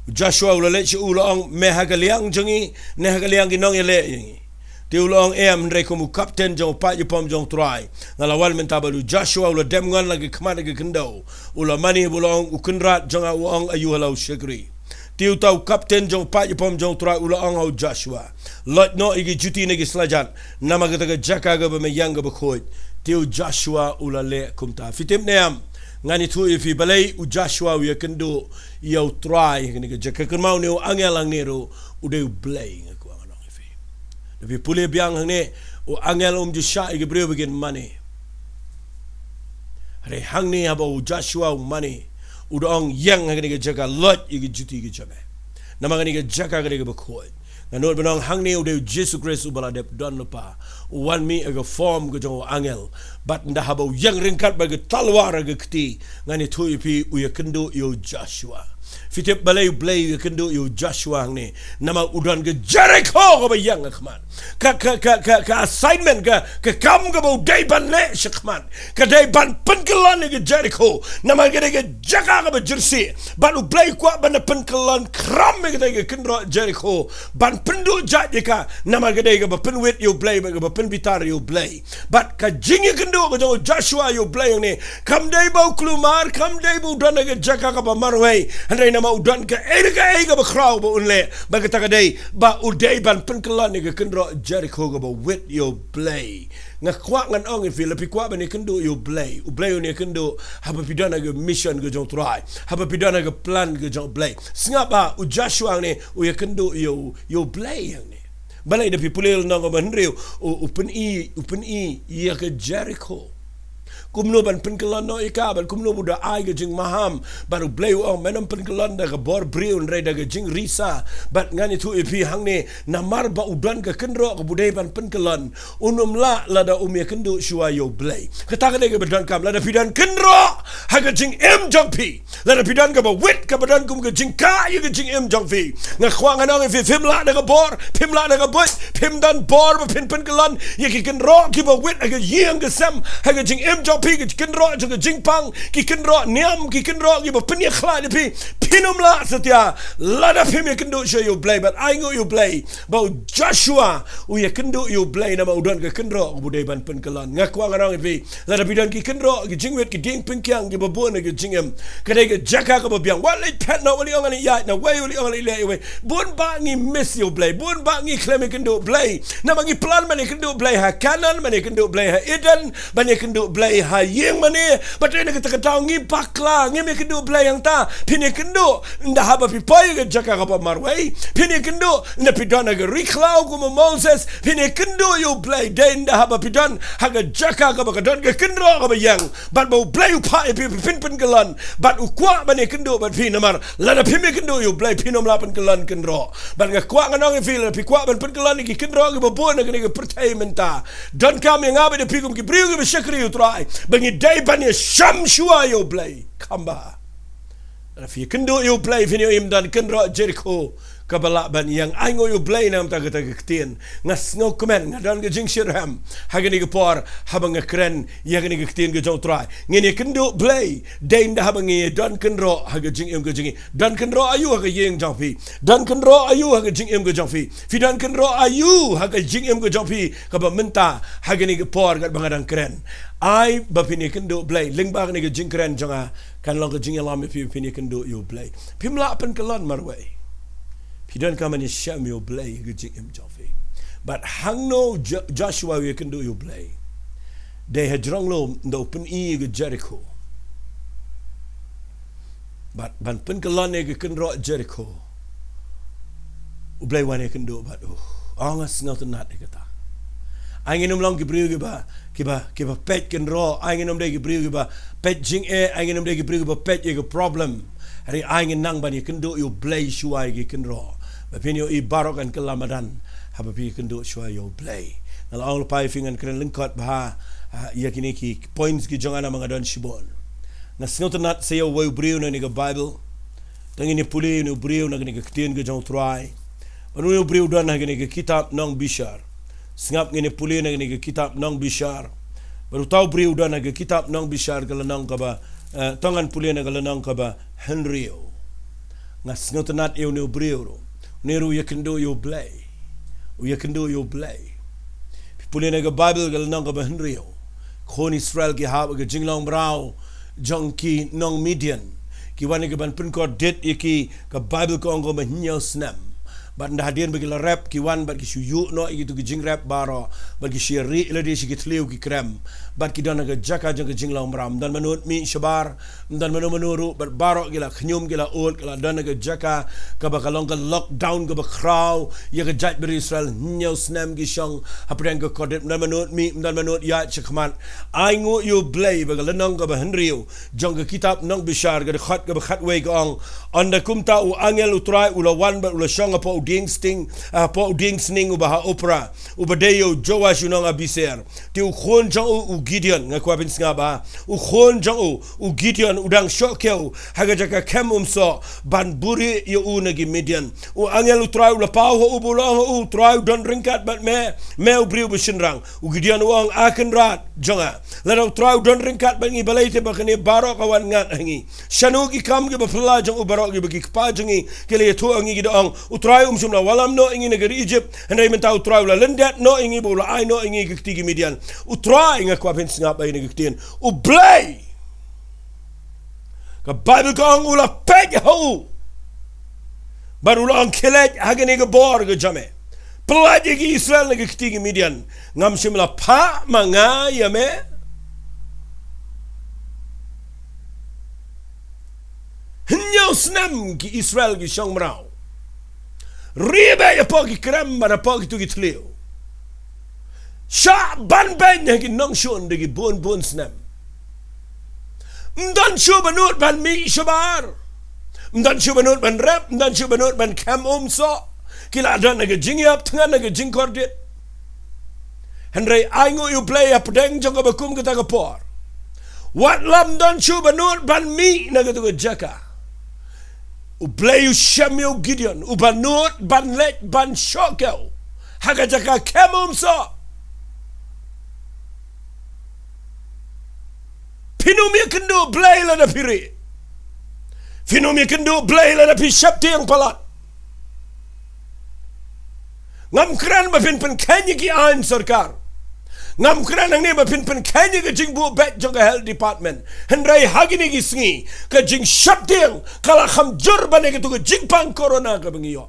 U Joshua u la leit sha u, u la ong: Me ha ka liang jong ngi ne ha ka liang ki nongïaleh jong ngi? Te u la ong: Em, hynrei kum u kapten jong u paid ïapom jong u Trai, nga la wan mynta bad. U Joshua u la dem ngon la ki khmat ha ka khyndew, u la mane, u la ong: U kynrad jong nga u ong aïu ha la u shakri? Te uta u kapten jong u paid ïapom jong u Trai u la ong ha u Joshua: Loit noh ïa ki juti na ki slajat, namar kata ka jaka kaba me ïeng kaba khuid. Te u Joshua u la leh kumta. Phi tip ne em? Ngan ïathuh ïa phi balei u Joshua u ïakynduh ïa u Trai ha kane ka jaka. Kynmaw, une u angel hangne ruh u dei u Blei, nga kwah ngan ong ïa phi. Da phi pule biang hangne, u angel um ju shah ïa ki briew ba kin mane. Hynrei hangne haba u Joshua u mane, u da ong: Ïeng ha kane ka jaka, loit ïa ki juti ki jong me, namar kane ka jaka ka dei kaba khuid. Nga nud ban ong hangne u dei u Jisu Khrist uba la dep don lypa. U wan mih ha ka form ka jong u angel. Bad ynda haba u ïeng ryngkat bad ka talwar ha ka kti, ngan ïathuh ïa phi, u ïakynduh ïa u Joshua. Phi tip balei U Blei u ïakynduh ïa u Joshua hangne? Namar u don ka Jericho kaba ïeng ha khmat. Ka, ka, ka, ka, ka assignment, ka, ka kam kaba u dei ban leh sha khmat. Ka dei ban pynkyllon ïa ka Jericho. Namar ka dei ka jaka kaba jyrsieh. Bad U Blei u kwah ban pynkyllon khram ïa katei ka kynroh Jericho. Ban pynduh jait ïa ka. Namar ka dei kaba pynwit ïa U Blei, bad kaba pynbitar ïa U Blei. Bad ka jingïakynduh ka jong u Joshua ïa U Blei hangne, kam dei ba u kulmar, kam dei ba u don ha ka jaka kaba marwei. Hynrei namar u don kaei kaei kaba khraw ba un leh. Bad kata ka dei ba u dei ban pynkyllon ïa ka kynroh Jericho kaba wit ïa U Blei. Nga kwah ngan ong ïa phi, lada phi kwah ban ïakynduh ïa U Blei, U Blei un ïakynduh haba phi don ha ka mission ka jong U Trai, haba phi don ha ka plan ka jong U Blei. Sngap ba u Joshua hangne u ïakynduh ïa U, ïa U Blei hangne. Balei? Lada phi pule lynnong kaba hynriew, u, u pyni, u pyni ïa ka Jericho. Kumno ban pynkyllon noh ïa ka, bad kumno ba u da ai ka jingmaham, bad U Blei u ong, men ym pynkyllon da ka bor briew hynrei da ka jingrisa. Bad ngan ïathuh ïa phi hangne, namar ba u don ka kynroh kaba u dei ban pynkyllon, un ym lah lada um ïakynduh shuwa ïa U Blei. Kata ka dei kaba donkam, lada phi don kynroh ha ka jingim jong phi. Lada phi don kaba wit, kaba don kum ka jingkah ïa ka jingim jong phi. Nga kwah ngan ong ïa phi, phim lah da ka bor, phim lah da ka buit, phim don bor ba phin pynkyllon ïa ki kynroh kiba wit ha ka ïing ka sem, ha ka jingim jong phi, ki kynroh jong ka jingpang, ki kynroh niam, ki kynroh kiba pynïakhlad ïa phi. Phin ym lah satia lada phim ïakynduh shuwa ïa U Blei. Bad ainguh ïa U Blei ba u Joshua u ïakynduh ïa U Blei namar u don ka kynroh kaba u dei ban pynkyllon. Nga kwah ngan ong ïa phi, lada phi don ki kynroh, ki jingwit, ki dieng pynkiang kiba bun ha ka jingim, ka dei ka jaka kaba biang. Wat leit phet noh, wat leit ong ngan leit ïaid na wei, wat leit ong ngan leit leh iwei. Bun bah ngi miss ïa U Blei, bun bah ngi khlem ïakynduh U Blei. Namar ngi plan ban ïakynduh U Blei ha Kanaan, ban ïakynduh U Blei ha Eden, ban ïakynduh U Blei ha ïing mane. Bad na kata ka daw ngi bakla, ngim ïakynduh U Blei hangta. Phin ïakynduh ynda haba phi poi ha ka jaka kaba marwei. Phin ïakynduh ynda phi don ha ka ri khlaw kum u Moses. Phin ïakynduh ïa U Blei dei ynda haba phi don ha ka jaka kaba ka don ka kynroh kaba ïeng. Bad ba U Blei u phah ïa phi, phin pynkyllon. Bad u kwah ban ïakynduh bad phi namar lada phim ïakynduh ïa U Blei phin ym lah pynkyllon kynroh. Bad nga kwah ngan ong ïa phi, lada phi kwah ban pynkyllon ïa ki kynroh kiba bun ha kane ka pyrthei mynta, donkam ïa nga bad ïa phi kum ki briew kiba shakri U Trai ba ngi dei ban ïashem shuwa ïa U Blei. Kham bha. Lada phi ïakynduh ïa U Blei phin ïohi ym don kynroh Jericho kaba lah ban ïeng. Ainguh ïa U Blei namar kata ka ktien. Nga sngewkmen, nga don ka jingshitrhem ha kane ka por haba nga kren ïa kane ka ktien ka jong U Trai. Ngin ïakynduh Blei dei ynda haba ngi don kynroh ha ka jingim ka jong ngi. Don kynroh aïu ha ka ïing jong phi? Don kynroh aïu ha ka jingim ka jong phi? Phi don kynroh aïu ha ka jingim ka jong phi kaba mynta ha kane ka por katba nga dang kren? Ai ba phin ïakynduh Blei, lyngba kane ka jingkren jong nga kan long ka jingïalam ïa phi ba phin ïakynduh ïa U Blei. Phim lah pynkyllon marwei. Phi donkam ban ïashem ïa U Blei ha ka jingim jong phi. Bad hangno Jo-, Joshua u ïakynduh ïa U Blei? Dei hajrong lum ynda u pyni ïa ka Jericho. Bad ban pynkyllon ïa ka kynroh Jericho, U Blei u wan ïakynduh bad u. Ong, nga sngewtynnat ïa kata. Ai ngin ym long ki briew kiba, kiba, kiba peit kynroh, ai ngin ym dei ki briew kiba peit jingeh, ai ngin ym dei ki briew kiba peit ïa ka problem. Hynrei ai ngin nang ban ïakynduh ïa U Blei shuwa ïa ki kynroh. Ba phin ïohi baroh kan kylla madan haba phi ïakynduh shuwa ïa U Blei. Nga la ong lypa ïa phi ngan kren lyngkot bha, ah, ïa kine ki points ki jong nga namar nga don shibun. Nga sngewtynnat sa ïa uwei u briew na kane ka Baibl. Te ngin ïa pule ïa une u briew na kane ka ktien ka jong U Trai. Bad une u briew u don ha kane ka kitab Nongbishar. Sngap, ngin ïa pule na kane ka kitab Nongbishar. Bad uta u briew u don ha ka kitab Nongbishar ka lynnong kaba, eh, to ngan pule na ka lynnong kaba hynriew. Nga sngewtynnat ïa une u briew ruh. Une ruh u ïakynduh ïa U Blei. U ïakynduh ïa U Blei. Phi pule na ka Baibl ka lynnong kaba hynriew. Khun Israel ki hap ha ka jinglong mraw jong ki nong Midian. Ki wan ïa ki ban pynkordit ïa ki, ka Baibl ka ong kumba hynñiew snem. Bad ynda hadien ba ki la rep, ki wan bad ki shu ïuh noh ïa kito ki jingrep baroh. Bad ki shu ïa rieh ïa lade sha ki thliew ki krem. Bad ki don ha ka jaka jong ka jinglong mraw. Ym don mano mih shabar, ym don mano mano ruh, bad baroh ki la khñium, ki la ud, ki la don ha ka jaka kaba ka long ka lockdown kaba khraw ïa ka jaitbynriew Israel. Hynñiew snem ki shong hapdeng ka kordit, ym don mano mih, ym don mano ïaid shakhmat. Ainguh ïa U Blei ba ka lynnong kaba hynriew jong ka kitab Nongbishar ka dkhot kaba khatwei ka ong: Ynda kumta u angel U Trai u la wan bad u la shong hapoh u dieng sting, ah, hapoh u dieng sning uba ha Ophrah, uba dei ïa u Joash u nong Abisur. Te u khun jong u, u Gideon, nga kwah phin sngap ba, u khun jong u, u Gideon u dang shoh kiew ha ka jaka kem umsoh ban buhrieh ïa u na ki Midian. U angel u Trai u la paw ha u, ba u la ong ha u, U Trai u don ryngkat bad me, me u briew ba shynrang. U Gideon u ong, A Kynrad jong nga, lada U Trai u don ryngkat bad ngi, balei te ba kane baroh ka wan ngat ha ngi? Shano ki kam kiba phylla jong u baroh kiba ki kpa jong ngi ki la ïathuh ha ngi, ki da ong, U Trai um shym la wallam noh ïa ngi na ka ri Ijipt, hynrei mynta U Trai u la lyndet noh ïa ngi, ba u la ai noh ïa ngi ha ka kti ki Midian. U Trai, nga kwah phin sngap ba ïa kane ka ktien, U Blei, ka Baibl ka ong, u la peit ha u bad u la ong, Khie leit ha kane ka bor ka jong me, pyllait ïa ki Israel na ka kti ki Midian. Ngam shym la phah ma nga ïa me? Hynñiew snem ki Israel ki shong mraw, rieh beit hapoh ki krem bad hapoh kito ki thliew, shah ban beiñ ha ki nongshun da ki bun bun snem. Ym don shuh ba nud ban mih shabar, ym don shuh ba nud ban rep, ym don shuh ba nud ban kem umsoh. Ki la don ha ka jingïap thngan, ha ka jingkordit. Hynrei ai nguh ïa U Blei hapdeng jong kaba kum kata ka por, wat la ym don shuh ba nud ban mih na kato ka jaka, U Blei u shem ïa u Gideon uba nud ban leit ban shoh kiew ha ka jaka kem umsoh. Phin ym ïakynduh Blei lada phi rieh. Phin ym ïakynduh Blei lada phi sheptieng palat. Ngam kren ba phin pynkheiñ ïa ki aiñ sorkar. Ngam kren hangne ba phin pynkheiñ ïa ka jingbuh beit jong ka health department. Hynrei ha kine ki sngi, ka jingsheptieng ka la kham jur ban ïa kato ka jingpang corona kaba ngi ïoh.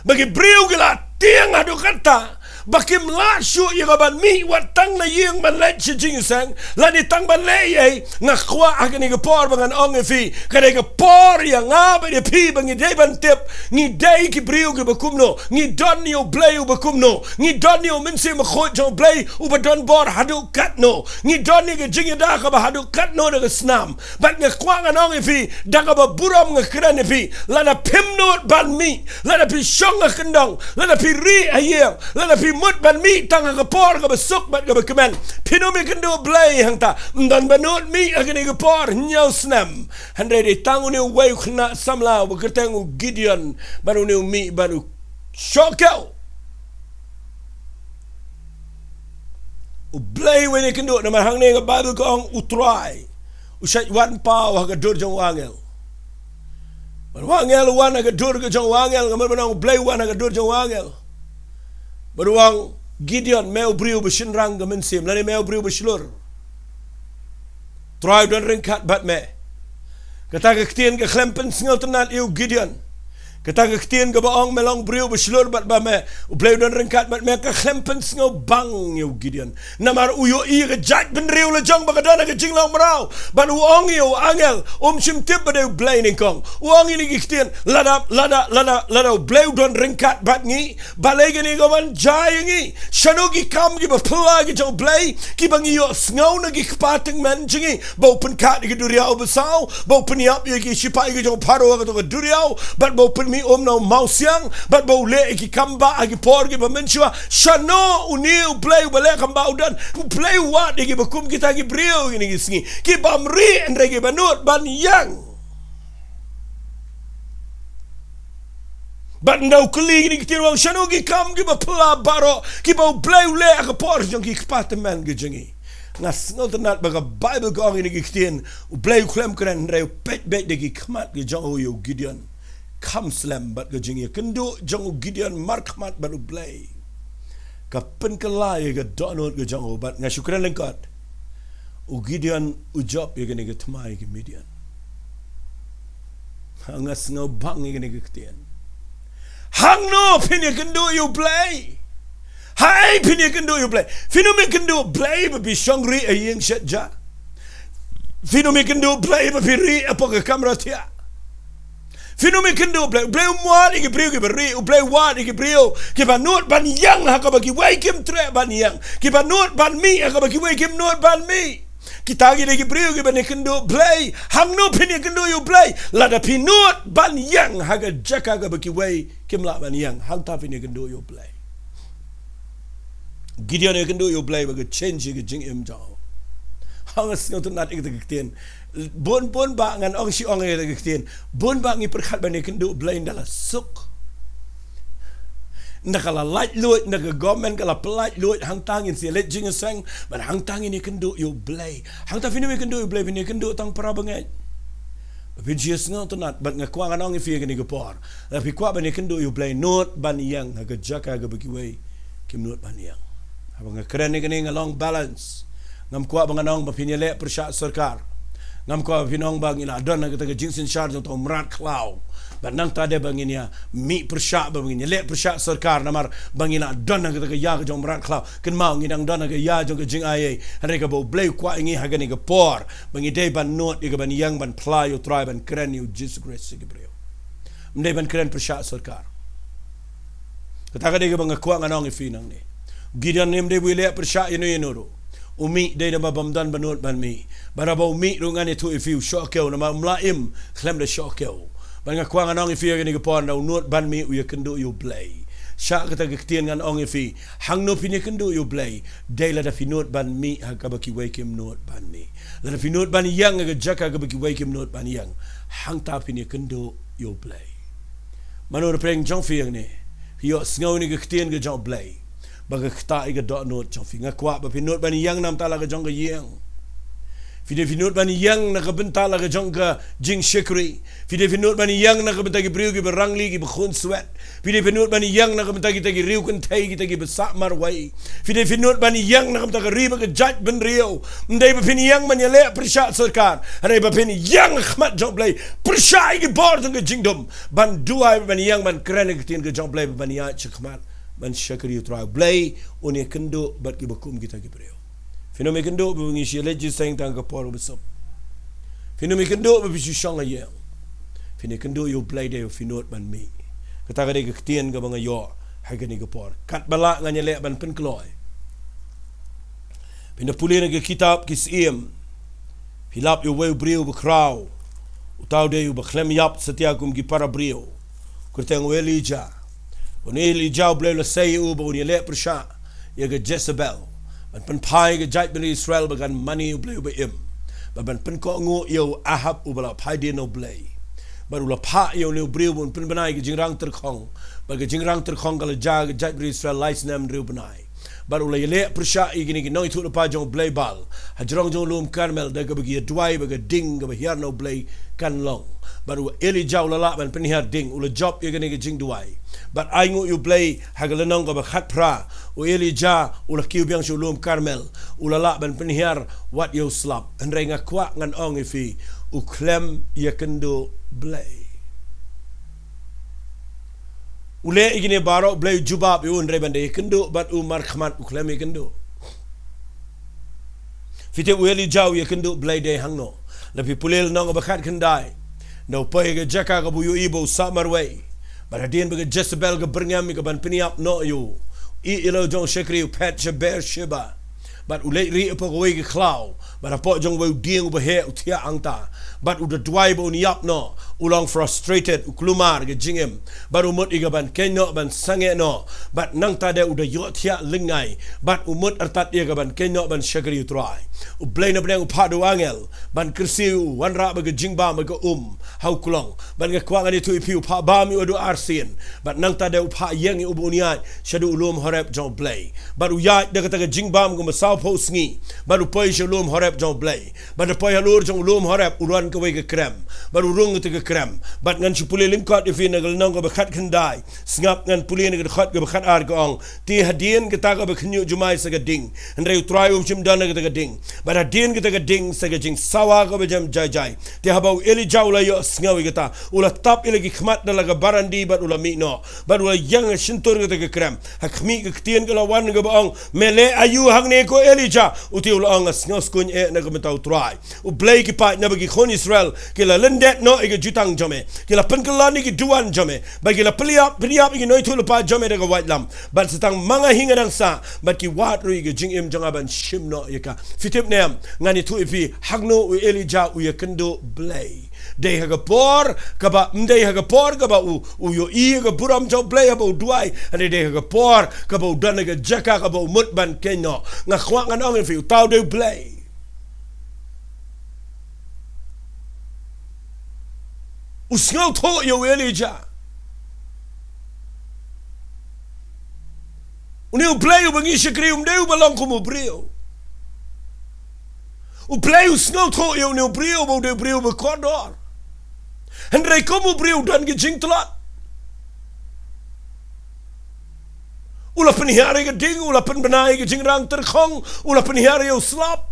Ba ki briew ki la tieng haduh katta ba kim lah shuh ïa ka ban mih wat tang na ïing ban leit sha jingïaseng lane tang ban leh ei ei. Nga kwah ha kane ka por ba ngan ong ïa phi, ka dei ka por ïa nga bad ïa phi ba ngi dei ban tip, ngi dei ki briew kiba kumno, ngi don ïa U Blei uba kumno, ngi don ïa U Mynsiem Bakhuid jong U Blei uba don bor haduh katno, ngi don ïa ka jingïada kaba haduh katno da ka snam. Bad nga kwah ngan ong ïa phi, da kaba burom nga kren ïa phi, lada phim nud ban mih, lada phi shong ha kyndong, lada phi rieh ha ïing, lada phi mut ban mih tang ha ka por kaba suk bad kaba kmen, phin ym ïakynduh Blei hangta. Ym don ba nud mih ha kane ka por hynñiew snem. Hynrei dei tang une uwei u khynnah samla uba kyrteng u Gideon, bad une u mih bad u shoh kiew. U Blei u ïakynduh, namar hangne ka Baibl ka ong U Trai u shait wan paw ha ka dur jong u angel. Bad u angel u wan ha ka dur ka jong u angel, ka mut ban ong U Blei u wan ha ka dur jong u angel. Bad u ong, Gideon, me u briew ba shynrang ka mynsiem, lane me u briew ba shlur. Trai u don ryngkat bad me. Kata ka ktien ka khlem pynsngewtynnat ïa u Gideon. Kata ka ktien kaba ong me long briew ba shlur bad ba me, U Blei u don ryngkat bad me, ka khlem pynsngewbang ïa u Gideon. Namar u ïohi ka jaitbynriew la jong ba ka don ha ka jinglong mraw. Bad u ong ïa u angel, um shym tip ba dei U Blei nyngkong. U ong ïa kine ki ktien, lada, lada, lada, lada U Blei u don ryngkat bad ngi, balei kane ka wan jia ïa ngi? Shano ki kam kiba phylla ki jong U Blei kiba ngi ïohsngew na ki kpa tymmen jong ngi, ba u pynkhad ïa ki duriaw basaw, ba u pynïap ïa ki shipai ki jong u Pharaoh ha kato ka duriaw, bad ba u pynmih um na u mawsiang, bad ba u leh ïa ki kam ba ha ki por kiba mynshuwa? Shano une U Blei uba leh kam ba u don? U Blei u wad ïa kiba kum kita ki briew kine ki sngi, ki bym rieh hynrei kiba nud ban ïeng. Bad ynda u kylli kine ki ktien, u ong, shano ki kam kiba phylla baroh kiba U Blei u leh ha ka por jong ki kpa tymmen ki jong ngi? Nga sngewtynnat ba ka Baibl ka ong kine ki ktien, U Blei u khlem kren hynrei u peit beit da ki khmat ki jong u ïa u Gideon. Kham slem bad ka jingïakynduh jong u Gideon markhmat bad U Blei, ka pynkylla ïa ka dohnud ka jong u. Bad nga shu kren lyngkot, u Gideon u jop ïa kane ka thma ïa ki Midian. Ha, nga sngewbang ïa kane ka ktien. Hangno phin ïakynduh ïa U Blei? Ha ei phin ïakynduh ïa U Blei? Phin ym ïakynduh Blei ba phi shong rieh ha ïing shet ja. Phin ym ïakynduh Blei ba phi rieh hapoh ka kamra thiah. Phin ym ïakynduh Blei. U Blei um wad ïa ki briew kiba rieh. U Blei u wad ïa ki briew kiba nud ban ïeng ha kaba kiwei kim treh ban ïeng, kiba nud ban mih ha kaba kiwei kim nud ban mih. Kita ki dei ki briew kiban ïakynduh Blei. Hangno phin ïakynduh ïa u Blei? Lada phi nud ban ïeng ha ka jaka kaba kiwei kim lah ban ïeng, hangta phin ïakynduh ïa u Blei. Gideon ïakynduh ïa u Blei ba ka change ïa ka jingim jong u. Hangta sngewtynnat ïa kata ka ktien. Bun bun ba ngan ong shi ong ïa kata ka ktien. Bun ba ngi pyrkhat ban ïakynduh Blei ynda la suk, ynda ka la laitluid, ynda ka government ka la pyllaitluid, hangta ngin sa leit jingïaseng, bad hangta ngin ïakynduh ïa u Blei. Hangta phin ïakynduh ïa u Blei, phin ïakynduh tang para bangeit. Ba phin shu ïasngewtynnat, bad nga kwah ngan ong ïa phi ha kane ka por, lada phi kwah ban ïakynduh ïa u Blei, nud ban ïeng ha ka jaka kaba kiwei kim nud ban ïeng. Haba nga kren ïa kane nga long balance. Ngam kwah ba ngan ong ba phin ïaleh pyrshah sorkar. Ngam kwah ba phin ong ba ngi la don ha kata ka jingsynshar jong uta u mrad khlaw. Bad nangta de ba ngin ïa mih pyrshah, ba ngin ïaleh pyrshah sorkar namar ba ngi la don ha kata ka ïa ka jong u mrad khlaw. Kynmaw, ngi dang don ha ka ïa jong ka jingaiei. Hynrei kaba u Blei u kwah ïa ngi ha kane ka por, ba ngi dei ban nud ïa kaban ïeng ban phla ïa u Trai, ban kren ïa u Jisu Khrist sha ki briew. Ym dei ban kren pyrshah sorkar. Kata ka dei kaba nga kwah ngan ong ïa phi nangne. Gideon ym dei ba u ïaleh pyrshah ïano ïano ruh. U mih dei namar ba um don ba nud ban mih. Bad haba u mih ruh ngan ïathuh ïa phi u shoh kiew namar um lah im khlem da shoh kiew. Bad nga kwah ngan ong ïa phi ha kane ka por, ynda u nud ban mih u ïakynduh ïa u Blei. Shah kata ka ktien ngan ong ïa phi, hangno phin ïakynduh ïa u Blei? Dei lada phi nud ban mih ha kaba kiwei kim nud ban mih. Lada phi nud ban ïeng ha ka jaka kaba kiwei kim nud ban ïeng, hangta phin ïakynduh ïa u Blei. Mano na pdeng jong phi hangne, phi ïohsngew ïa kane ka ktien ka jong u Blei, ba ka ktah ïa ka dohnud jong phi. Nga kwah ba phi nud ban ïeng na ka bynta la ka jong ka ïing. Phi dei phi nud ban ïeng na ka bynta la ka jong ka jingshakri. Phi dei phi nud ban ïeng na ka bynta ki briew kiba rangli, kiba khunswet. Phi dei phi nud ban ïeng na ka bynta kita ki riew kynthei, kita kiba sah marwei. Phi dei phi nud ban ïeng na ka bynta ka ri bad ka jaitbynriew. Ym dei ba phin ïeng ban ïaleh pyrshah sorkar, hynrei ba phin ïeng ha khmat jong u Blei, pyrshah ïa ki bor jong ka jingdum, ban duwai, ban ïeng ban kren ïa ka ktien ka jong u Blei, ban ïaid sha khmat, ban shakri ïa u Trai. U Blei un ïakynduh bad kiba kum kita ki briew. Phin ym ïakynduh ba ngi shu leit jingïaseng tang ka por ba suk. Phin ym ïakynduh ba phi shu shong ha ïing. Phin ïakynduh ïa u Blei, dei ba phi nud ban mih. Kata ka dei ka ktien kaba nga ïoh ha kane ka por. Katba lah ngan ïaleh ban pynkloi, phin da pule na ka kitab Ki Syiem. Phi lap ïa uwei u briew bakhraw. Uta u dei uba khlem ïap satia kum ki para briew. Kyrteng u Elijah. Une Elijah u Blei u la sei ïa u ba un ïaleh pyrshah ïa ka Jezebel, ban pynphai ïa ka jaitbynriew Israel ba kan mane ïa u Blei uba im, bad ban pynkohnguh ïa u Ahab uba la phai dien na u Blei. Bad u la phah ïa une u briew ba un pynbna ïa ka jingrang tyrkhong. Bad ka jingrang tyrkhong ka la jia ha ka jaitbynriew Israel lai snem hynriew bnai. Bad u la ïaleh pyrshah ïa kine ki nongïathuhlypa jong u Blei Baal hajrong jong u lum Karmel, da kaba ki ïa duwai ba ka ding kaba hiar na u Blei kan long. Bad u Elijah u la lah ban pynhiar ding, u la jop ïa kane ka jingduwai. Bad ainguh ïa u Blei, ha ka lynnong kaba khatphra, u Elijah u la kiew biang sha u lum Karmel, u la lah ban pynhiar wat ïa u slap. Hynrei nga kwah ngan ong ïa phi, u khlem ïakynduh Blei. U leh ïa kine baroh, Blei u jubab ïa u, hynrei ban da ïakynduh bad u markhmat, u khlem ïakynduh. Phi tip u Elijah u ïakynduh Blei dei hangno? Lada phi pule lynnong kaba khatkhyndai, da u poi ha ka jaka kaba u ïohi ba u sah marwei. Bad hadien ba ka Jezebel ka byrngem ïa ka ban pynïap noh ïa u, ïeh ïa la u jong u shakri, u phet sha Beersheba. Bad u leit rieh hapoh kawei ka khlaw, bad hapoh jong uwei u dieng uba heh u thiah hangta. Bad u da duwai ba un ïap noh, u long frustrated, u kulmar ka jingim. Bad u mut ïa ka ban kynnoh ban sangeh noh, bad nangta de u da ïohthiah lyngngai. Bad u mut artat ïa ka ban kynnoh ban shakri ïa u Trai. U Blei na pdeng u phah da u angel ban kyrsiew ïa u, wanrah bad ka jingbam bad ka um ha u klong. Bad nga kwah ngan ïathuh ïa phi, u phah bam ïa u haduh arsien. Bad nangta de u phah ïeng ïa u ba un ïaid shaduh u lum Horeb jong u Blei. Bad u ïaid da kata ka jingbam kumba sawphew sngi. Bad u poi sha u lum Horeb jong u Blei. Bad u poi halor jong u lum Horeb, u wan kawei ka krem. Bad u rung kata ka krem. Bad ngan shu pule lyngkot ïa phi na ka lynnong kaba khatkhyndai. Sngap, ngan pule na ka dkhot kaba khatar, ka ong: Te hadien kata kaba khynñiuh jumai sa ka ding, hynrei u Trai um shym don ha kata ka ding. Bad hadien kata ka ding sa ka jingsawa kaba jem jai jai. Te haba u Elijah u la ïohsngew ïa kata, u la tap ïa la ki khmat da la ka barandi bad u la mih noh. Bad u la ïeng ha shyntur kata ka krem, ha khmih ka ktien ka la wan kaba ong: Me leh aïu hangne ko Elijah? Uta u la ong: Nga sngewskuin eh na ka bynta u Trai. U Blei ki paid, naba ki khun Israel ki la lyndet Pyneh noh ïa ka jutang jong me. Ki la pynkylla ïa ki duwan jong me. Bad ki la pynïap, pynïap ïa ki nongïathuhlypa jong me da ka waitlam. Bad sa tang ma nga hi nga dang sah. Bad ki wad ruh ïa ka jingim jong nga ban shim noh ïa ka. Phi tip ne em, ngan ïathuh ïa phi, hangno u Elijah u ïakynduh Blei. Dei ha ka por kaba, ym dei ha ka por kaba u, u ïohi ïa ka burom jong Blei haba u duwai. Hynrei dei ha ka por kaba u don ha ka jaka kaba u mut ban kynnoh. Nga kwah ngan ong ïa phi, uta u dei u Blei. U sngewthuh ïa u Elijah. Une u Blei uba ngi shakri um dei uba long kum u briew. U Blei u sngewthuh ïa une u briew ba u dei u briew ba kordor. Hynrei kum u briew u don ki jingtlot. U la pynhiar ïa ka ding, u la pynbna ïa ka jingrang tyrkhong, u la pynhiar ïa u slap.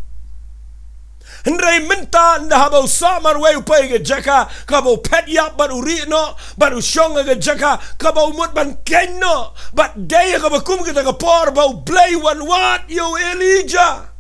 Hynrei mynta ynda haba u sah marwei u poi ka jaka kaba u phet ïap bad u rieh noh, bad u shong ha ka jaka kaba u mut ban kynnoh, bad dei ha kaba kum kata ka por ba u Blei u wan wad ïa u Elijah.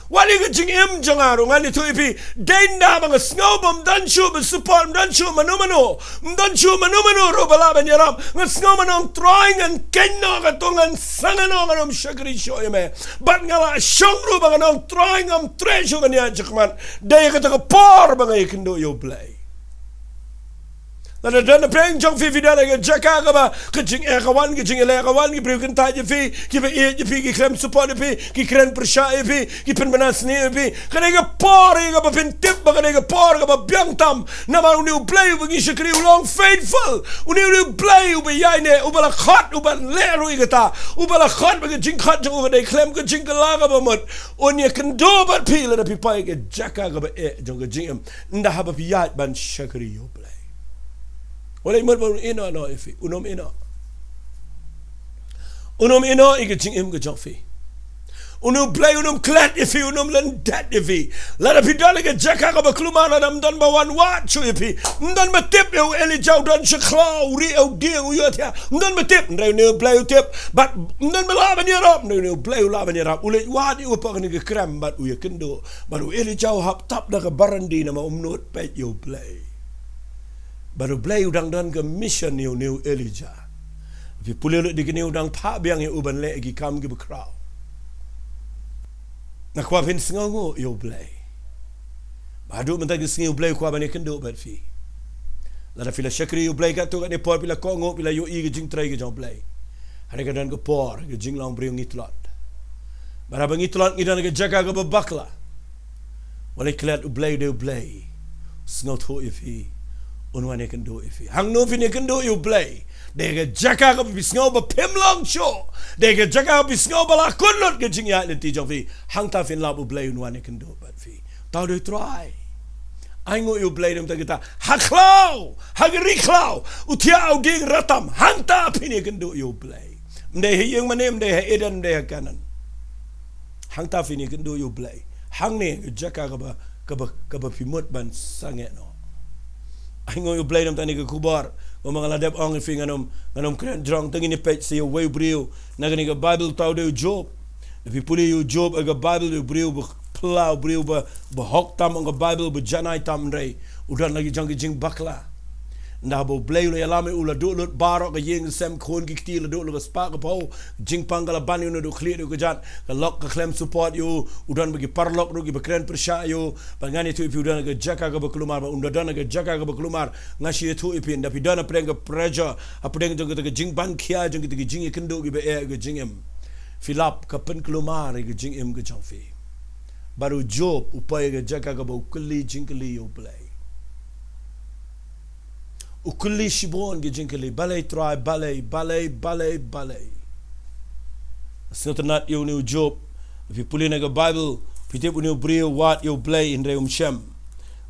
Wat ïa ka jingim jong nga ruh ngan ïathuh ïa phi, dei ynda ba nga sngew ba ym don shuh ba support, ym don shuh mano mano, ym don shuh mano mano ruh ba lah ban ïarap, nga sngew ba nga ong Trai ngan kynnoh, katto ngan sangeh noh, ngan ym shakri shuh ïa me. Bad nga la shong ruh ba nga ong Trai ngam treh shuh, ngan ïaid shakhmat. Dei kata ka por ba nga ïakynduh ïa u Blei. Lada don na pdeng jong phi, phi don ha ka jaka kaba ka jingeh ka wan, ka jingïaleh ka wan, ki briew kyntait ïa phi, kiba ïeit ïa phi, ki khlem support ïa phi, ki kren pyrshah ïa phi, ki pynbna sniew ïa phi. Ka dei ka por ïa kaba phin tip ba ka dei ka por kaba biang tam. Namar une u Blei uba ngi shakri u long faithful. Une, une u Blei uba ïaineh, uba la khot, uba leh ruh ïa kata, uba la khot ba ka jingkhot jong u ka dei khlem ka jingkylla kaba mut. Un ïakynduh bad phi lada phi poi ha ka jaka kaba eh jong ka jingim. Ynda haba phi ïaid ban shakri ïa u Blei. Wat leh mut ba un ïehnoh noh ïa phi, un ym ïehnoh. Un ym ïehnoh ïa ka jingim ka jong phi. Une u Blei un ym klet ïa phi, un ym lyndet ïa phi. Lada phi don ha ka jaka kaba kulmar, lada ym don ba wan wad shuh ïa phi. Ym don ba tip ïa u Elijah u don sha khlaw, u rieh, u dieng, u ïohthiah. Ym don ba tip, hynrei une u Blei u tip. Bad ym don ba lah ban ïarap, hynrei une u Blei u lah ban ïarap. U leit wad ïa u hapoh kane ka krem bad u ïakynduh. Bad u Elijah u hap tap da ka barandi namar um nud peit ïa u Blei. Bad u Blei u dang don ka mission ïa une u Elijah. Phi pule lut da kine, u dang phah biang ïa u ban leh ki kam kiba khraw. Nga kwah phin sngewnguh ïa u Blei. Ba haduh mynta ka sngi u Blei u kwah ban ïakynduh bad phi. Lada phi la shakri ïa u Blei katto katne por, phi la kohnguh, phi la ïohi ka jingtrei ka jong u Blei. Hynrei ka don ka por ka jinglong briew ngi tlot. Bad haba ngi tlot ngi don ha ka jaka kaba bakla. Wat leh klet, u Blei u dei u Blei. Sngewthuh ïa phi. Un wan ïakynduh ïa phi. Hangno phin ïakynduh ïa u Blei? Dei ha ka jaka kaba phi sngew ba phim long shuh. Dei ha ka jaka kaba phi sngew ba la kut lut ka jingïaid lynti jong phi. Hangta phin lap u Blei un wan ïakynduh bad phi. Uta u dei u Trai. Ainguh ïa u Blei na ka bynta kita. Ha khlaw, ha ka ri khlaw, u thiah u dieng ratam. Hangta phin ïakynduh ïa u Blei. Ym dei ha ïing mane, ym dei ha Eden, ym dei ha Kanaan. Hangta phin ïakynduh ïa u Blei. Hangne ka jaka kaba, kaba, kaba phi mut ban sangeh noh. Ainguh ïa u Blei na ka bynta kane ka khubor. Kumba nga la dep ong ïa phi, ngan ym, ngan ym kren jrong, tang ngin ïa peit sa ïa uwei u briew na kane ka Baibl, uta u dei u Job. Lada phi pule ïa u Job ha ka Baibl, u dei u briew ba phylla, u briew ba, ba hok tam ha ka Baibl, ba janai tam, hynrei u don la ki jong ki jingbakla. Ynda haba u Blei u la ïalam ïa u, la duh lut baroh, ka ïing ka sem, khun ki kti, la duh lut ka spah ka phew, jingpang ka la ban ïa u naduh khlieh haduh kjat, ka lok ka khlem support ïa u, u don bad ki paralok ruh kiba kren pyrshah ïa u. Bad ngan ïathuh ïa phi, u don ha ka jaka kaba kulmar, bad un da don ha ka jaka kaba kulmar. Nga shu ïathuh ïa phi, ynda phi don hapdeng ka pressure, hapdeng jong kata ka jingban khia, jong kata ka jingïakynduh kiba eh ha ka jingim, phi lap ka pynkulmar ïa ka jingim ka jong phi. Bad u Job u poi ha ka jaka kaba u kylli jingkylli ïa u Blei. U kylli shibun ki jingkylli, balei Trai, balei, balei, balei, balei. Sngewtynnat ïa une u Job. Phi pule na ka Baibl, phi tip une u briew u wad ïa u Blei hynrei um shem.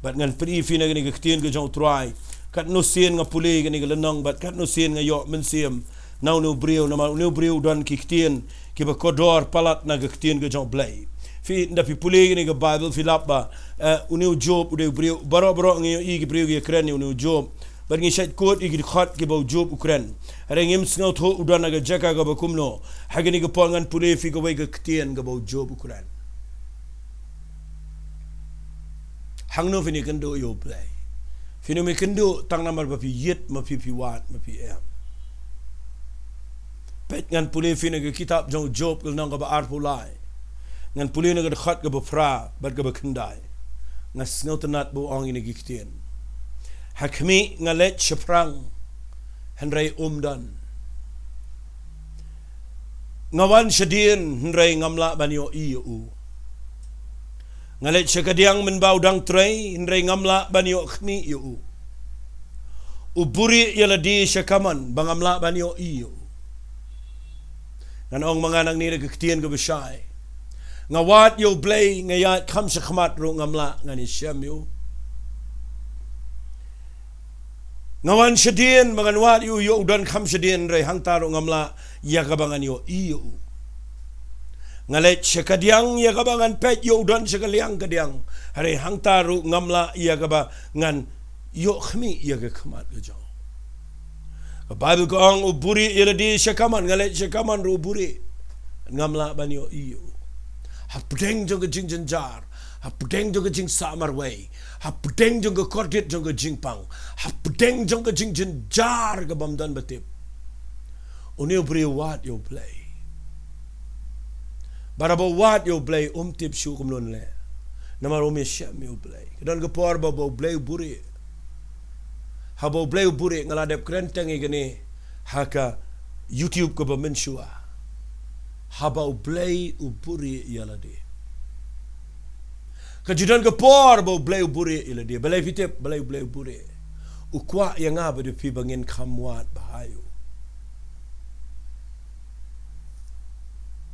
Bad ngan pyni ïa phi na kane ka ktien ka jong u Trai. Katno sien nga pule kane ka lynnong bad katno sien nga ïoh mynsiem na une u briew, namar une u briew u don ki ktien kiba kordor palat na ka ktien ka jong u Blei. Phi, ynda phi pule kane ka Baibl, phi lap ba, eh, une u Job u dei u briew, baroh baroh ngi ïohi ki briew ki kren ïa une u Job. Bad ngi shait kut ïa ki dkhot kiba u Job u kren. Hynrei ngim sngewthuh u don ha ka jaka kaba kumno. Ha kane ka por ngan pule ïa phi kawei ka ktien kaba u Job u kren. Hangno phin ïakynduh ïa U Blei? Phin ym ïakynduh tang namar ba phi ïit, ma phi phi wad, ma phi em. Peit, ngan pule phi na ka kitab jong u Job, ka lynnong kaba arphew lai. Ngan pule na ka dkhot kaba phra bad kaba khyndai. Nga sngewtynnat ba u ong ïa kine ki ktien: Ha khmih nga leit shaphrang, hynrei um don. Nga wan shadien, hynrei ngam lah ban ïohi ïa u. Nga leit sha kadiang mynba u dang trei, hynrei ngam lah ban ïoh khmih ïa u. U buhrieh ïa lade sha kamon ba ngam lah ban ïohi ïa u. Ngan ong ma nga nangne da ka ktien kaba shai: Nga wad ïa U Blei, nga ïaid kham shakhmat ruh ngam lah, ngan ïashem ïa u. Nga wan shadien ba ngan wad ïa u, ïoh u don kham shadien, hynrei hangta ruh ngam lah, ïa kaba ngan ïohi ïa u. Nga leit sha kadiang, ïa kaba ngan peit, ïoh u don sha ka liang kadiang, hynrei hangta ruh ngam lah, ïa kaba ngan ïoh khmih ïa ka khmat ka jong u. Ka Baibl ka ong: U buhrieh ïa lade sha kamon, nga leit sha kamon ruh u buhrieh, ngam lah ban ïohi ïa u. Hapdeng jong ka jingjynjar, hapdeng jong ka jingsah marwei, hapdeng jong ka kordit jong ka jingpang, hapdeng jong ka jingjynjar kabym don ba tip, une u briew u wad ïa U Blei. Bad haba u wad ïa U Blei, um tip shuh kumno un leh, namar um ïashem ïa U Blei. Ka don ka por ba, ba U Blei u buhrieh. Haba U Blei u buhrieh, nga la dep kren teng ïa kane ha ka YouTube kaba mynshuwa. Haba U Blei u buhrieh ïa lade. Ka ju don ka por ba U Blei u buhrieh ïa lade. Balei phi tip balei U Blei u buhrieh? U kwah ïa nga bad ïa phi ba ngin kham wad bha ïa u.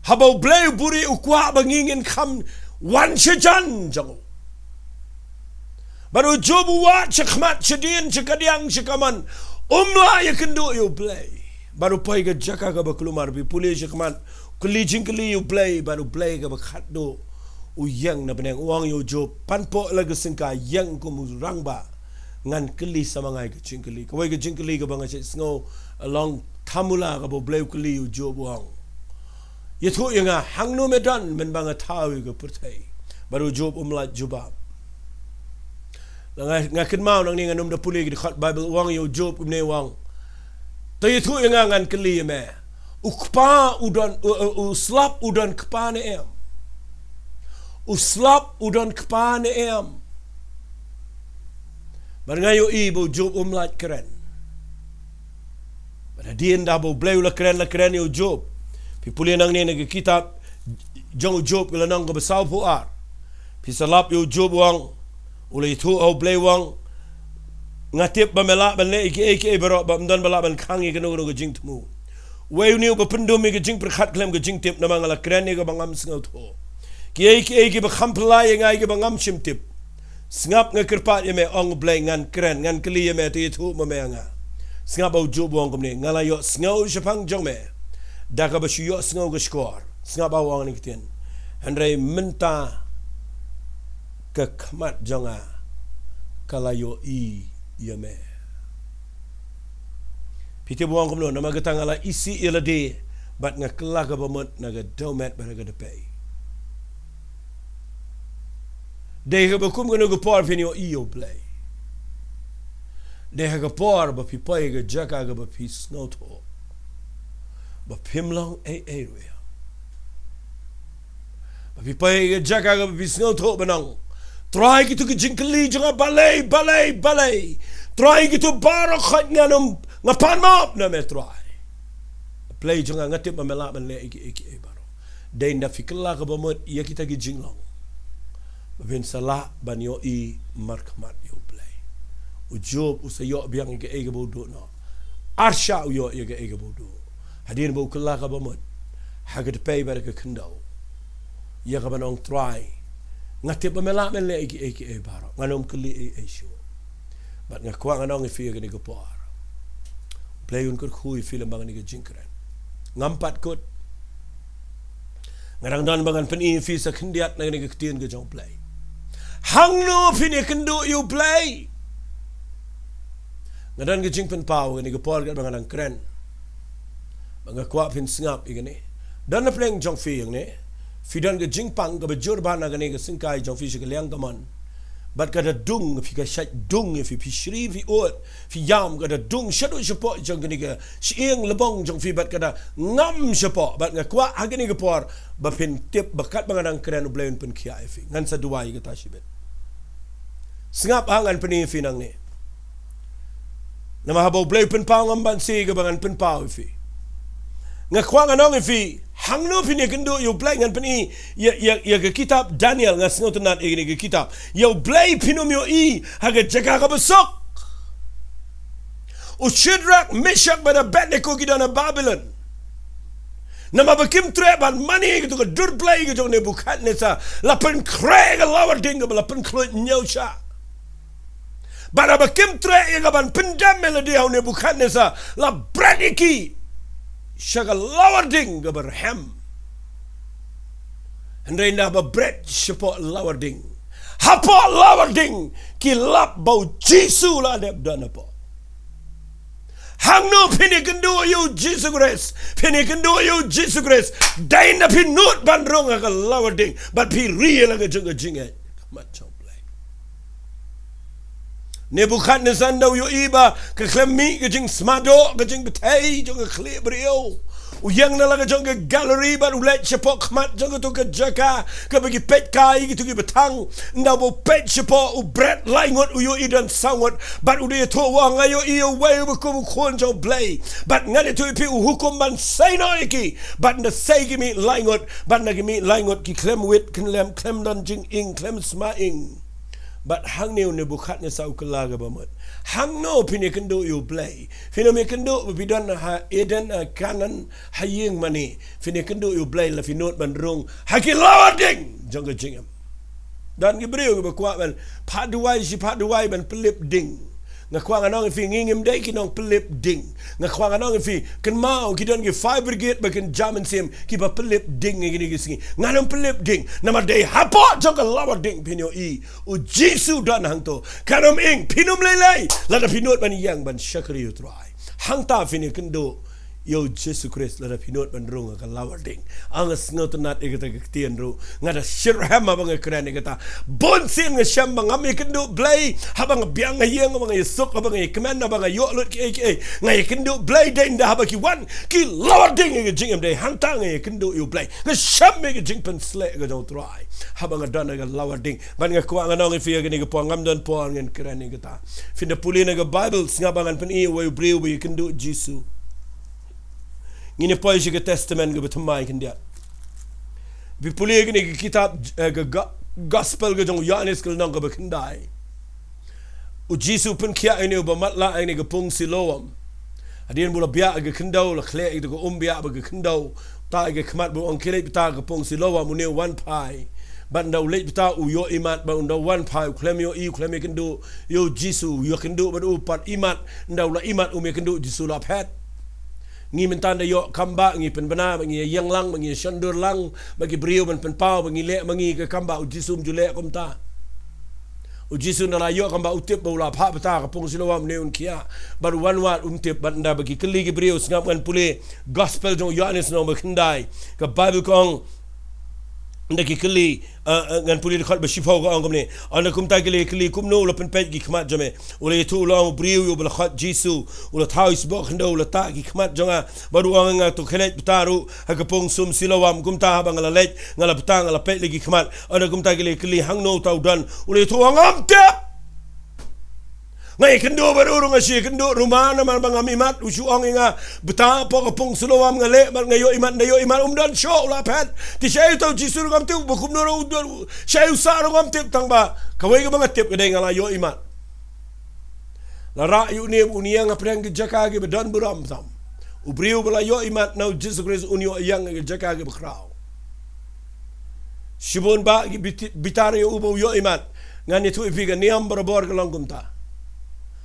Haba U Blei u buhrieh, u kwah ba ngi ngin kham wan shajan jong u. Bad u Job u wad shakhmat, shadien, sha kadiang, sha kamon, um lah ïakynduh ïa U Blei. Bad u poi ka jaka kaba kulmar. Phi pule shakhmat, kylli jingkylli ïa U Blei, bad U Blei kaba khatduh u ïeng na bneng, u ong ïa u Job: Pan poh la ka syngkai, ïeng kum u rangbah, ngan kylli sa ma nga ïa ka jingkylli. Kawei ka jingkylli kaba nga shait sngew, long, thamula kaba U Blei u kylli ïa u Job, u ong: Ïathuh ïa nga, hangno me don mynba nga thaw ïa ka pyrthei? Bad u Job um lait jubab. Nga, nga kynmaw nangne, ngan ym da pule ki dkhot Baibl, u ong ïa u Job kumne, u ong: To ïathuh ïa nga, ngan kylli ïa me. U kpa u don, u, u, u slap u don kpa ne em? U slap u don kpa ne em? Bad nga ïohi ba u Job um lait kren. Bad hadien da ba U Blei u la kren, la kren ïa u Job. Phi pule nangne na ka kitab jong u Job, ka lynnong kaba sawphew ar. Phi sa lap ïa u Job, u ong, u la ïathuh ha U Blei, u ong: Nga tip ba me lah ban leh ïa kiei kiei baroh, bym don ba lah ban khang ïa kano kano ka jingthmu. Uei une uba pyndum ïa ka jingpyrkhat khlem ka jingtip? Namar nga la kren ïa kaba ngam sngewthuh, kiei kiei kiba kham phylla ïa nga ïa kaba ngam shym tip. Sngap, nga kyrpad ïa me, ong U Blei, ngan kren, ngan kylli ïa me, to ïathuh ma me ïa nga. Sngap, u Job u ong kumne: Nga la ïohsngew shaphang jong me da kaba shu ïohsngew ka shkor. Sngap, u ong kine ki ktien: Hynrei mynta ka khmat jong nga ka la ïohi ïa me. Phi tip u ong kumno? Namar kata nga la isih ïa lade bad nga kylla kaba mut na ka dewmet bad na ka dpei. Dei ha kaba kum kano ka por phin ïohi ïa U Blei? Dei ha ka por ba phi poi ha ka jaka kaba phi sngewthuh ba phim long ei ei ruh. Ba phi poi ha ka jaka kaba phi sngewthuh ba nang, Trai, kito ki jingkylli jong nga balei, balei, balei. Trai, kito baroh khoit ngan ym, nga pan map na me, Trai. Blei jong nga, nga tip ba me lah ban leh ïa kiei kiei baroh. Dei nda phi kylla kaba mut ïa kita ki jinglong ba phin sa lah ban ïohi markhmat ïa U Blei. U Job u sa ïoh biang ïa kaei kaba u duh noh. Arshah u ïoh ïa kaei kaba u duh hadien ba u kylla kaba mut ha ka dpei bad ka khyndew ïa kaba nang, Trai, nga tip ba me lah ban leh ïa kiei kiei baroh. Ngan ym kylli ei ei shuh. Bad nga kwah ngan ong ïa phi ha kane ka por, Blei un kyrkhu ïa phi lyngba kane ka jingkren. Ngam pat kut. Nga dang don ba ngan pyni ïa phi sa khyndiat na kane ka ktien ka jong U Blei. Hangno phin ïakynduh ïa U Blei? Nga don ka jingpynpaw ha kane ka por katba nga dang kren, ba nga kwah phin sngap ïa kane. Don na pdeng jong phi hangne, phi don ka jingpang kaba jur bha na kane ka syngkai jong phi sha ka liang kamon. Bad ka da dung, phi ka shait dung, phi, phi shri, phi ud, phi ïam, ka da dung shaduh shapoh jong kane ka shyieng lbong jong phi, bad ka da ngam shapoh, bad nga kwah ha kane ka por ba phin tip ba katba nga dang kren U Blei un pynkhiah ïa phi. Ngan sa duwai kata shibit. Sngap ha, ngan pyni ïa phi nangne. Namar haba U Blei u pynpaw ngam ban sngewthuh ba ngan pynpaw ïa phi. Nga kwah ngan ong ïa phi, hangno phin ïakynduh ïa U Blei, ngan pyni ïa, ïa, ïa ka kitab Daniel, nga sngewtynnat ïa kane ka kitab. Ïa U Blei phin ym ïohi ha ka jaka kaba suk. U Shadrach, Meshach bad Abednego ki don ha Babilon. Namar ba kim treh ban mane ïa kato ka dur blei ka jong u Nebukhadnessar, la pynkhreh ïa ka lawar ding kaba la pynkhluit ñiewshah. Bad haba kim treh ïa ka ban pyndem ïa lade ha u Nebukhadnessar, la bret ïa ki sha ka lawar ding kaba rhem. Hynrei ynda ba bret shapoh lawar ding, hapoh lawar ding ki lap ba U Jisu la dep don hapoh. Hangno phin ïakynduh ïa U Jisu Khrist? Phin ïakynduh ïa U Jisu Khrist dei ynda phi nud ban rung ha ka lawar ding bad phi ri ïa la ka jong ka jingngeit ha khmat jong U Blei. Nebukhadnessar ynda u ïohi ba ka khlem mih ka jingsma doh, ka jingbthei jong ka khlieh briew, u ïeng na la ka jong ka gallery bad u leit shapoh khmat jong kato ka jaka kaba ki peit kai kito kiba thang. Ynda ba u peit shapoh, u bret lai ngut, u ïohi don saw ngut, bad u da ïathuh, u ong, nga ïohi ïa uwei uba kum u Khun jong U Blei. Bad ngan ïathuh ïa phi, u hukum ban sei noh ïa ki. Bad ynda sei ki mih lai ngut, bad ynda ki mih lai ngut ki khlem wit, khlem, khlem don jinging, khlem sma ing. Bad hangne u Nebukhadnessar u kylla kaba mut. Hangno phin ïakynduh ïa U Blei? Phin ym ïakynduh ba phi don ha Eden, ha Kanaan, ha ïing mane. Phin ïakynduh ïa U Blei la phi nud ban rung ha ki lawar ding jong ka jingim. Don ki briew kiba kwah ban phah duwai shi phah duwai ban pynlip ding. Nga kwah ngan ong ïa phi, ngi ngim dei ki nongpynlip ding. Nga kwah ngan ong ïa phi, kynmaw ki don ki fire brigade ba kin jam mynsiem kiba pynlip ding ïa kine ki sngi. Ngan ym pynlip ding. Namar dei hapoh jong ka lawar ding phin ïohi U Jisu don hangto. Kan ym ing, phin ym lei lei lada phi nud ban ïeng ban shakri U Trai. Hangta phin ïakynduh ïa U Jisu Khrist lada phi nud ban rung ha ka lawar ding. Nga sngewtynnat ïa kata ka ktien ruh. Nga da shitrhem haba nga kren ïa kata. Bun sien nga shem ba ngam ïakynduh Blei haba nga biang ha ïing, haba nga ïasuk, haba nga ïakmen, haba nga ïoh lut kiei kiei. Nga ïakynduh Blei dei ynda haba ki wan ki lawar ding ïa ka jingim, dei hangta nga ïakynduh ïa U Blei. Nga shem ïa ka jingpynshlur ka jong U Trai haba nga don ha ka lawar ding. Bad nga kwah ngan ong ïa phi ha kane ka por, ngam don por ngan kren ïa kata. Phin da pule na ka Baibl, sngap ba ngan pyni ïa uwei u briew ba ïakynduh Jisu. Ngin ïa poi sha ka Testament kaba thymmai khyndiat. Phi pule ïa kane ka kitab, eh, ka Go-, Gospel ka jong u Ïoannis ka lynnong kaba khyndai. U Jisu u pynkhiah ïa une uba matlah ha kane ka pung Siloam. Hadien ba u la biah ha ka khyndew, la khleh ïa ka um biah bad ka khyndew, tah ïa ka khmat bad u ong, khie leit bynta ha ka pung Siloam, une u wan phai. Bad ynda u leit bynta u ïoh imat, bad ynda u wan phai u khlem ïohi, u khlem ïakynduh ïa U Jisu, u ïakynduh bad u pat imat, ynda u la imat um ïakynduh, U Jisu u la phet. Ngi mynta ynda ïoh kam bah ngi pynbna, ba ngi ïeng lang, ba ngi shon dur lang, ba ki briew ban pynpaw ba ngi leh ma ngi ka kam bah, U Jisu um ju leh kumta. U Jisu ynda la ïoh kam bah u tip ba u la phah bynta ha ka pung Siloam, une un khiah. Bad u wan wad um tip, bad ynda ba ki kylli ki briew, sngap ngan pule Gospel jong u Ïoannis lynnong ba khyndai. Ka Baibl ka ong, ynda ki kylli, eh, eh, ngan pule dkhot ba shiphew ka ong kumne. Ynda kumta ki la kylli, kumno u la pynpeit ki khmat jong me? U la ïathuh u la ong, u briew uba la khot Jisu, u la thaw ïa u sboh khyndew, u la tah ki khmat jong nga. Bad u ong ïa nga to khie leit bynta ruh ha ka pung sum Siloam. Kumta haba nga la leit, nga la bynta, nga la peit la ki khmat. Ynda kumta ki la kylli, hangno uta u don? U la ïathuh u ong, ngam tip. Nga ïakynduh bad u ruh nga shu ïakynduh ruh ma, namar ba ngam imat, u shu ong ïa nga bynta hapoh ka pung Siloam, nga leh bad nga ïoh imat, ynda ïoh imat um don shuh, u la phet. Te shaei uta u Jisu ruh ngam tip, ba kumno ruh u don, shaei u sah ruh ngam tip, tang ba kawei kaba nga tip ka dei nga la ïoh imat. La rah ïa une ba un ïeng hapdeng ki jaka kiba don burom tam. U briew ba la ïoh imat na U Jisu Khrist un ïoh ïeng ha ki jaka kiba khraw. Shibun bah ki bit-, bitar ïa u ba u ïoh imat. Ngan ïathuh ïa phi, ka niam barabor ka long kumta.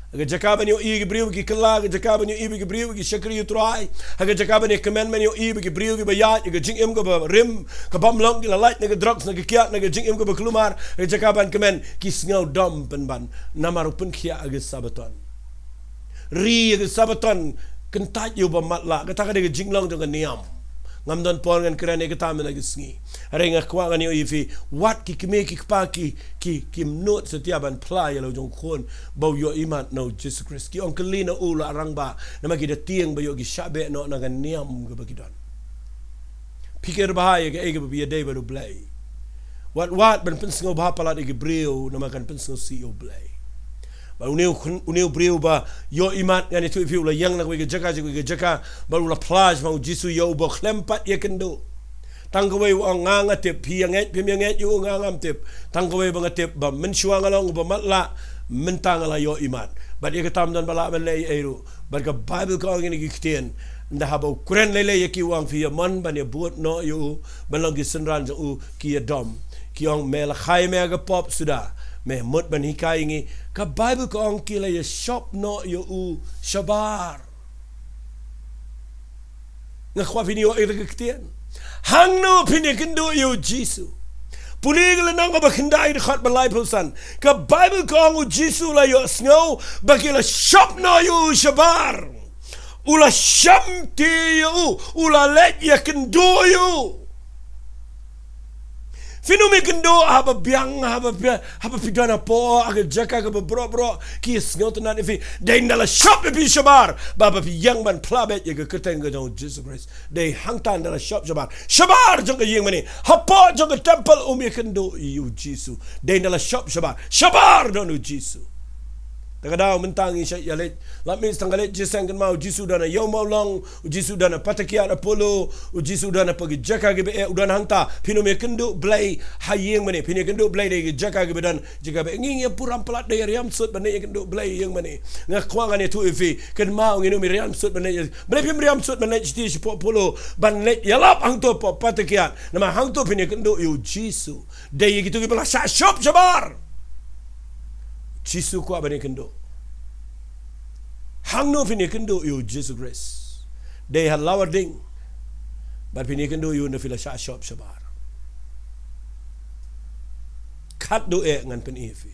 Ha ka jaka ban ïohi ïa ki briew ba ki kylla, ha ka jaka ban ïohi ïa ki briew ba ki shakri U Trai, ha ka jaka ban ïakmen, ban ïohi ïa ki briew kiba ïaid ha ka jingim kaba rim, ka bym long, ki la lait na ka drugs, na ka kiad, na ka jingim kaba kulmar, ha ka jaka ban kmen, ki sngew dom pynban. Namar u pynkhiah ha ka Sabaton. Ri ha ka Sabaton, kyntait ïa uba matlah, kata ka dei ka jinglong jong ka niam. Ngam don por ngan kren ïa kata mynta ka sngi. Hynrei nga kwah ngan ïohi ïa phi, wat ki kmie ki kpa ki, ki, kim nud satia ban phla ïa la u jong u khun ba u ïohi mat na u Jisu Khrist. Ki ong kylli na u la rangbah, namar ki da tieng ba ïoh ki shah beh noh na ka niam kaba ki don. Phi kyrpad ïa kaei kaba phi ïadei bad u Blei. Wat wat ban pynsngewbha palat ïa ki briew, namar kan pynsngewsih ïa u Blei. Bad une u khun, une u briew ba ïohi mat, ngan ïathuh ïa phi, u la ïeng na kawei ka jaka sha kawei ka jaka, bad u la phla shaphang u Jisu ïa u ba u khlem pat ïakynduh. Tang kawei u ong, nga nga tip, phi ïa ngeit phim ïa ngeit ïa u, nga ngam tip. Tang kawei ba nga tip ba mynshuwa nga long uba matlah, mynta nga la ïohi mat. Bad ïa kata ym don ba lah ban leh ei ei ruh. Bad ka Baibl ka ong ïa kine ki ktien, ynda haba u kren lei lei ïa ki, u ong, phi ïa mon ban ïa bud noh ïa u ban long ki synran jong u, ki ïa dom. Ki ong, me la kha ïa me ha ka pop suda, me mut ban hikai ïa ngi. Ka Baibl ka ong ki la ïa shop noh ïa u shabar. Nga kwah phin ïohi ïa ka ktien. Hangno phin ïakynduh ïa u Jisu? Pule ka lynnong kaba khyndai, dkhot ba laiphew san. Ka Baibl ka ong u Jisu u la ïohsngew ba ki la shop noh ïa u shabar. U la sham te ïa u, u la leit ïakynduh ïa u. Phin ym ïakynduh haba biang, haba bia-, haba phi don hapoh ha ka jaka kaba baroh baroh ki sngewtynnad ïa phi. Dei ynda la shop ïa phi shabar, ba, ba phi ïeng ban phla beit ïa ka kyrteng ka jong u Jisu Khrist. Dei hangta ynda la shop shabar. Shabar jong ka ïing mane. Hapoh jong ka temple ym ïakynduh ïa u Jisu. Dei ynda la shop shabar. Shabar don u Jisu. Te ka daw mynta ngi shait ïaleit. Lap mih tang ka leit jingïaseng, kynmaw u Jisu u don ha Ïew Mawlong, u Jisu u don ha Patakiat Apollo, u Jisu u don ha ki jaka kiba eh, u don hangta. Phin ym ïakynduh Blei ha ïing mane. Phin ïakynduh Blei da ki jaka kiba don, jaka ba ngi ngi burom palat da ïa riam sut ban leit ïakynduh Blei ïing mane. Nga kwah ngan ïathuh ïa phi, kynmaw, ngin ym riam sut ban leit. Balei phim riam sut ban leit shiti shapoh Apollo, ban leit ïalap hangto hapoh Patakiat? Namar hangto phin ïakynduh ïa u Jisu. Dei ïa kito kiba la shah shop shabar. Jisu kwah ban ïakynduh. Hangno phin ïakynduh ïa u Jisu Khrist? Dei ha lawar ding. Bad phin ïakynduh ïa u ynda phi la shah shop shabar. Khatduh eh ngan pyni ïa phi.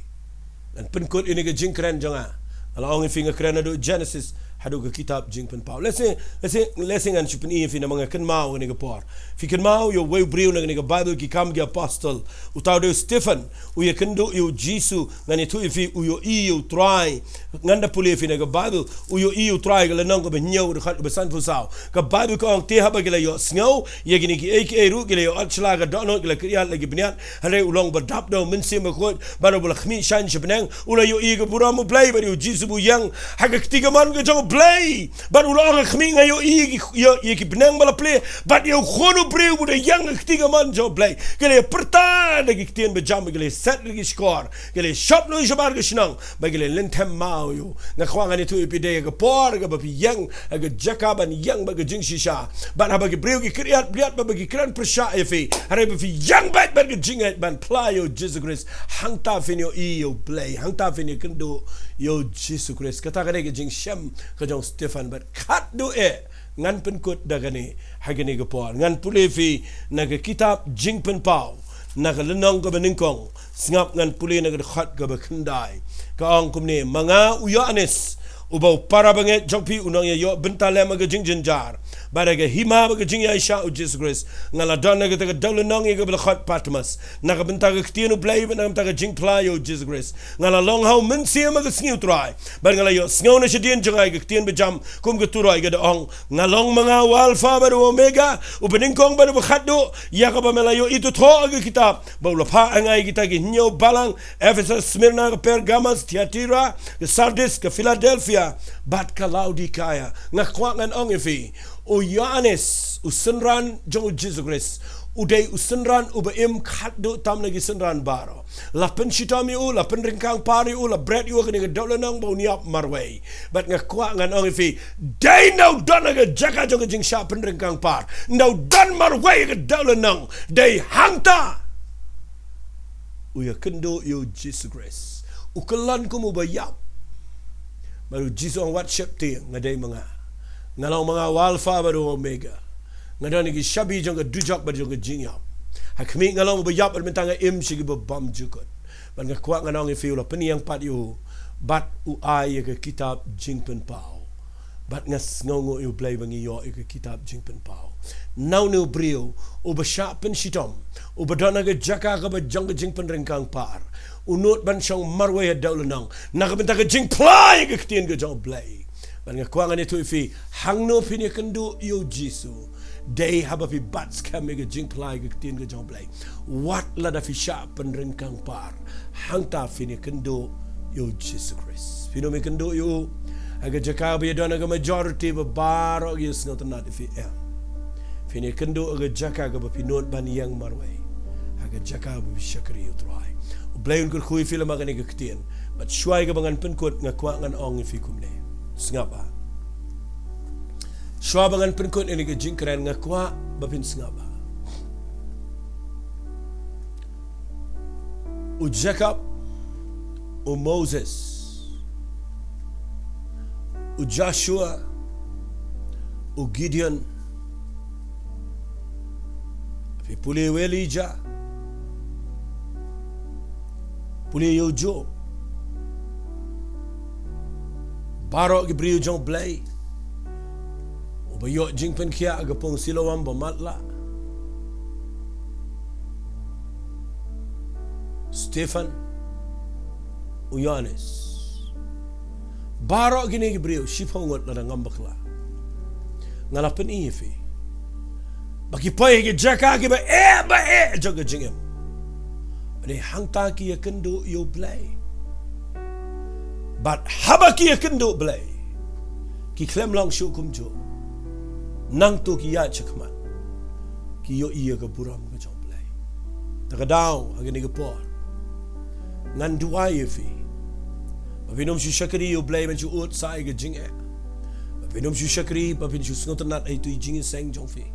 Ngan pynkut ïa kane ka jingkren jong nga. Nga la ong ïa phi nga kren naduh Genesis haduh ka kitab Jingpynpaw. Lehse, lehse, lehse ngan shu pyni ïa phi namar nga kynmaw ha kane ka por. Phi kynmaw ïa uwei u briew na kane ka Baibl, Ki Kam ki Apostol. Uta u dei u Stephen, u ïakynduh ïa u Jisu, ngan ïathuh ïa phi, u ïohi ïa u Trai. Ngan da pule ïa phi na ka Baibl, u ïohi ïa u Trai, ka lynnong kaba hynñiew, dkhot kaba sanphew saw. Ka Baibl ka ong, te haba ki la ïohsngew ïa kine kiei kiei ruh, ki la ïoh-ot sha la ka dohnud, ki la kyriat la ki bniat. Hynrei u long ba dap da u Mynsiem Bakhuid, bad u la khmih shane sha bneng, u la ïohi ïa ka burom u Blei, bad ïa u Jisu ba u ïeng ha ka kti kamon ka jong u Blei. Bad u la ong, ha khmih nga ïohi ïa ki, ïa, ïa ki bneng ba la plie, bad ïa u Khun u briew ba u da ïeng ha ka kti kamon jong u Blei. Ki la pyrta da ki ktien ba jam, ki la set da ki shkor, ki la shop noh shabar ka shnong, bad ki la lynthem maw ïa u. Nga kwah ngan ïathuh ïa phi, dei ha ka por kaba phi ïeng ha ka jaka ban ïeng bad ka jingshisha. Bad haba ki briew ki kyriat, kyriat bad ba ki kren pyrshah ïa phi, hynrei ba phi ïeng beit bad ka jingngeit ban phla ïa u Jisu Khrist. Hangta phin ïohi ïa u Blei, hangta phin ïakynduh ïa u Jisu Khrist. Kata ka dei ka jingshem ka jong u Stephen, bad khatduh eh ngan pynkut da kane, ha kane ka por. Ngan pule ïa phi na ka kitab Jingpynpaw, na ka lynnong kaba nyngkong, sngap ngan pule na ka dkhot kaba khyndai. Ka ong kumne, ma nga u Ïoannis, uba u para bangeit jong phi, u nongïaïoh bynta lem ha ka jingjynjar, bad ha ka hima bad ka jingïaishah u Jisu Khrist, nga la don ha kata ka dewlynnong ïa kaba la khot Patmos, na ka bynta ka ktien u Blei, bad na ka bynta ka jingphla ïa u Jisu Khrist. Nga la long ha u Mynsiem ha ka sngi u Trai, bad nga la ïohsngew na shadien jong nga ïa ka ktien ba jam kum ka turoi ka da ong, nga long ma nga u Alpha bad u Omega, uba nyngkong bad uba khatduh, ïa kaba me la ïohi thoh thoh ha ka kitab, ba u la phah ha nga ïa kita ki hynñiew balang: Ephesus, Smyrna, ka Pergamos, Thyatira, ka Sardis, ka Philadelphia, bad ka Laodikaia. Nga kwah ngan ong ïa phi, u Ïoannis, u synran jong u Jisu Khrist, u dei u synran uba im khatduh tam na ki synran baroh. La pynshitom ïa u, la pynryngkang par ïa u, la bret ïa u ha kane ka dewlynnong ba un ïap marwei. Bad nga kwah ngan ong ïa phi, dei ynda u don ha ka jaka jong ka jingshah pynryngkang par, ynda u don marwei ha ka dewlynnong, dei hangta u ïakynduh ïa u Jisu Khrist. U kyllon kum uba ïap. Bad u Jisu ong, wat sheptieng, nga dei ma nga. Nga long ma nga u Alpha bad u Omega. Nga don ïa ki shabi jong ka dujok bad jong ka jingïap. Ha khmih nga long uba ïap, bad mynta nga im sha kiba bym jukut. Bad nga kwah ngan ong ïa phi, u la pynïeng pat ïa u, bad u ai ïa ka kitab Jingpynpaw. Bad nga sngewnguh ïa U Blei ba ngi ïoh ïa ka kitab Jingpynpaw. Na une u briew uba shah pynshitom, uba don ha ka jaka kaba jong ka jingpynryngkang par, u nud ban shong marwei ha dewlynnong na ka bynta ka jingphla ïa ka ktien ka jong U Blei. Bad nga kwah ngan ïathuh ïa phi, hangno phin ïakynduh ïa U Jisu? Dei haba phi bat skhem ïa ka jingphla ïa ka ktien ka jong U Blei. Wat lada phi shah pynryngkang par, hangta phin ïakynduh ïa U Jisu Khrist. Phin ym ïakynduh ïa u ha ka jaka ba ïadon ha ka majority ba baroh ki ïasngewtynnat ïa phi, em. Phin ïakynduh ha ka jaka kaba phi nud ban ïeng marwei, ha ka jaka ba phi shakri ïa U Trai. U Blei un kyrkhu ïa phi lem ha kane ka ktien. Bad shuwa ïa kaba ngan pynkut, nga kwah ngan ong ïa phi kumne. Sngap bha. Shuwa ba ngan pynkut ïa kane ka jingkren, nga kwah ba phin sngap bha. U Jacob, u Moses, u Joshua, u Gideon, phi pule u Elijah, pule ïa u Job. Baroh ki briew jong U Blei, uba ïoh jingpynkhiah ha ka pung Siloam ba matlah. Stephen, u Ïohannes. Baroh kine ki briew, shiphew ngut lada ngam bakla. Nga la pyni ïa phi ba ki poi ha ki jaka kiba eh ba eh jong ka jingim. Hynrei hangta ki ïakynduh ïa U Blei. Bad haba ki ïakynduh U Blei, ki khlem long shuh kumjuh. Nangta ki ïaid shakhmat, ki ïohi ïa ka burom ka jong U Blei. Ta ka daw ha kane ka por, ngan duwai ïa phi ba phin ym shu shakri ïa U Blei ban shu ud sa ïa ka jingeh. Ba phin ym shu shakri ba phin shu sngewtynnat ha itu i jingïaseng jong phi.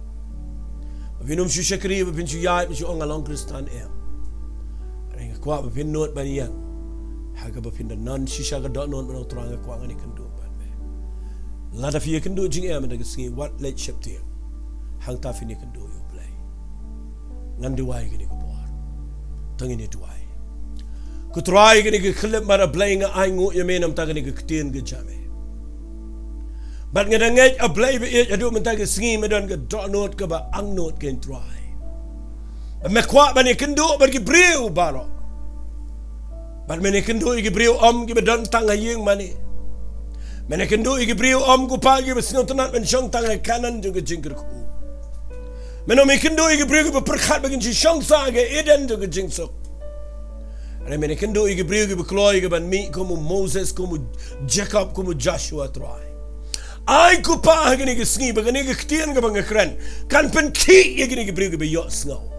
Ba phin ym shu shakri ba phin shu ïaid ban shu ong nga long Khristan, em. Hynrei nga kwah ba phin nud ban ïeng ha kaba phin da don shisha ka dohnud ban ong, Trai, nga kwah ngan ïakynduh bad me. Lada phi ïakynduh jingeh mynta ka sngi, wat leit sheptieng. Hangta phin ïakynduh ïa U Blei. Ngan duwai kane ka por. To ngin ïa duwai. Ko Trai, kane ka khyllipmat, A Blei, nga ainguh ïa me namar kane ka ktien ka jong me. Bad nga da ngeit, A Blei ba ïeit, haduh mynta ka sngi me don ka dohnud kaba angnud, ko Trai. Bad me kwah ban ïakynduh bad ki briew baroh. Bad men ïakynduh ïa ki briew ym kiba don tang ha ïing mane. Men ïakynduh ïa ki briew ym, ko Pa, kiba sngewtynnat ban shong tang ha ka kynhun jong ka jingkyrkhu. Men ym ïakynduh ïa ki briew kiba pyrkhat ba kin shu shong sa ha ka Eden jong ka jingsuk. Hynrei men ïakynduh ïa ki briew kiba kloi ïa ka ban mih kum u Moses, kum u Jacob, kum u Joshua, Trai. Ai, ko Pa, ha kane ka sngi ba kane ka ktien kaba nga kren kan pynkhih ïa kine ki briew kiba ïohsngew.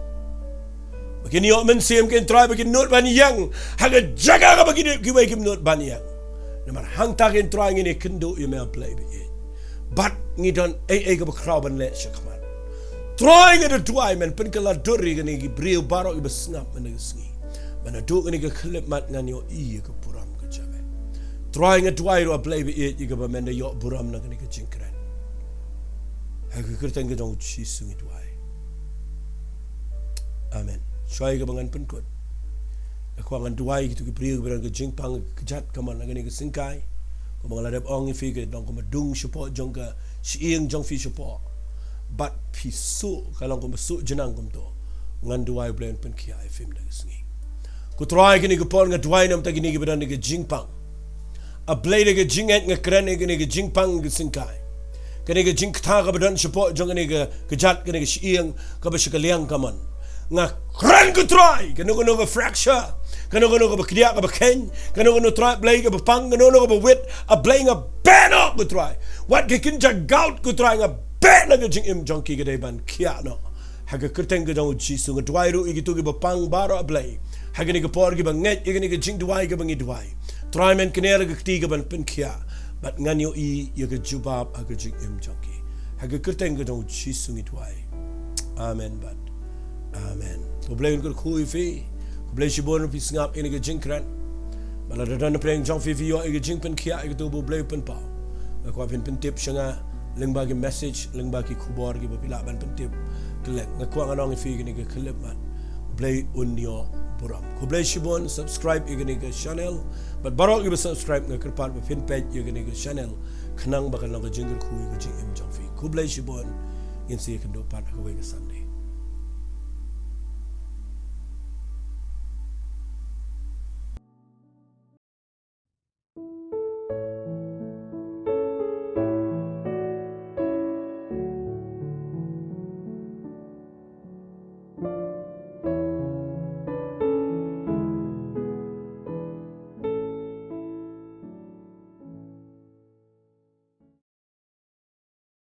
Ba kin ïoh mynsiem, ko Trai, ba kin nud ban ïeng ha ka jaka kaba ki, kiwei kim nud ban ïeng. Namar hangta, ko Trai, ngin ïakynduh ïa me, A Blei ba ïeit. Bad ngi don ei ei kaba khraw ban leh shakhmat. Trai, nga da duwai men pynkylla dur ïa kine ki briew baroh kiba sngap mynta ka sngi. Ba naduh kane ka khyllipmat ngan ïohi ïa ka burom ka jong me. Trai, nga duwai ruh, A Blei ba ïeit, ïa kaba men da ïoh burom na kane ka jingkren. Ha ka kyrteng ka jong U Jisu ngi duwai. Amen. Shuwa ïa kaba ngan pynkut, nga kwah ngan duwai ïa kito ki briew kiba don ka jingpang kjat kamon ha kane ka syngkai. Kumba nga la dep ong ïa phi, ka long kumba dung shapoh jong ka shyieng jong phi shapoh. Bad phi suh, ka long kumba suh jnang kumto. Ngan duwai U Blei un pynkhiah ïa phi mynta ka sngi. Ko Trai, kane ka por nga duwai namar kine kiba don ka jingpang. A Blei, da ka jingngeit nga kren ïa kane ka jingpang ka syngkai. Kane ka jingkta kaba don shapoh jong kane ka kjat, kane ka shyieng kaba sha ka liang kamon. Nga kren, ko Trai, kano kano ka fracture, kano kano kaba kdiah kaba kheiñ, kano kano, Trai Blei, kaba pang, kano kano kaba wit, A Blei, nga beh noh, ko Trai. Wat ka kynja gout, ko Trai, nga beh na ka jingim jong ki, ka dei ban khiah noh. Ha ka kyrteng ka jong U Jisu nga duwai ruh ïa kito kiba pang baroh, A Blei. Ha kane ka por kiba ngeit ïa kane ka jingduwai kaba ngi duwai, Trai, men kner ïa ka kti kaban pynkhiah. Bad ngan ïohi ïa ka jubab ha ka jingim jong ki. Ha ka kyrteng ka jong U Jisu ngi duwai. Amen bad amen. Ko Blei un kyrkhu ïa phi. Ko Blei shibun phi sngap ïa kane ka jingkren. Bad lada don napdeng jong phi phi ïoh ïa ka jingpynkhiah ïa kato ba U Blei u pynpaw, nga kwah phin pyntip sha nga lyngba ki message, lyngba ki khubor kiba phi lah ban pyntip. Kylliang, nga kwah ngan ong ïa phi, kane ka khyllipmat, U Blei un ïoh burom. Ko Blei shibun, subscribe ïa kane ka channel. Bad baroh kiba subscribe, nga kyrpad ba phin peit ïa kane ka channel khnang ba kan long ka jingkyrkhu ïa ka jingim jong phi. Khublei shibun. Ngin sa ïakynduh pat ha kawei ka Sunday.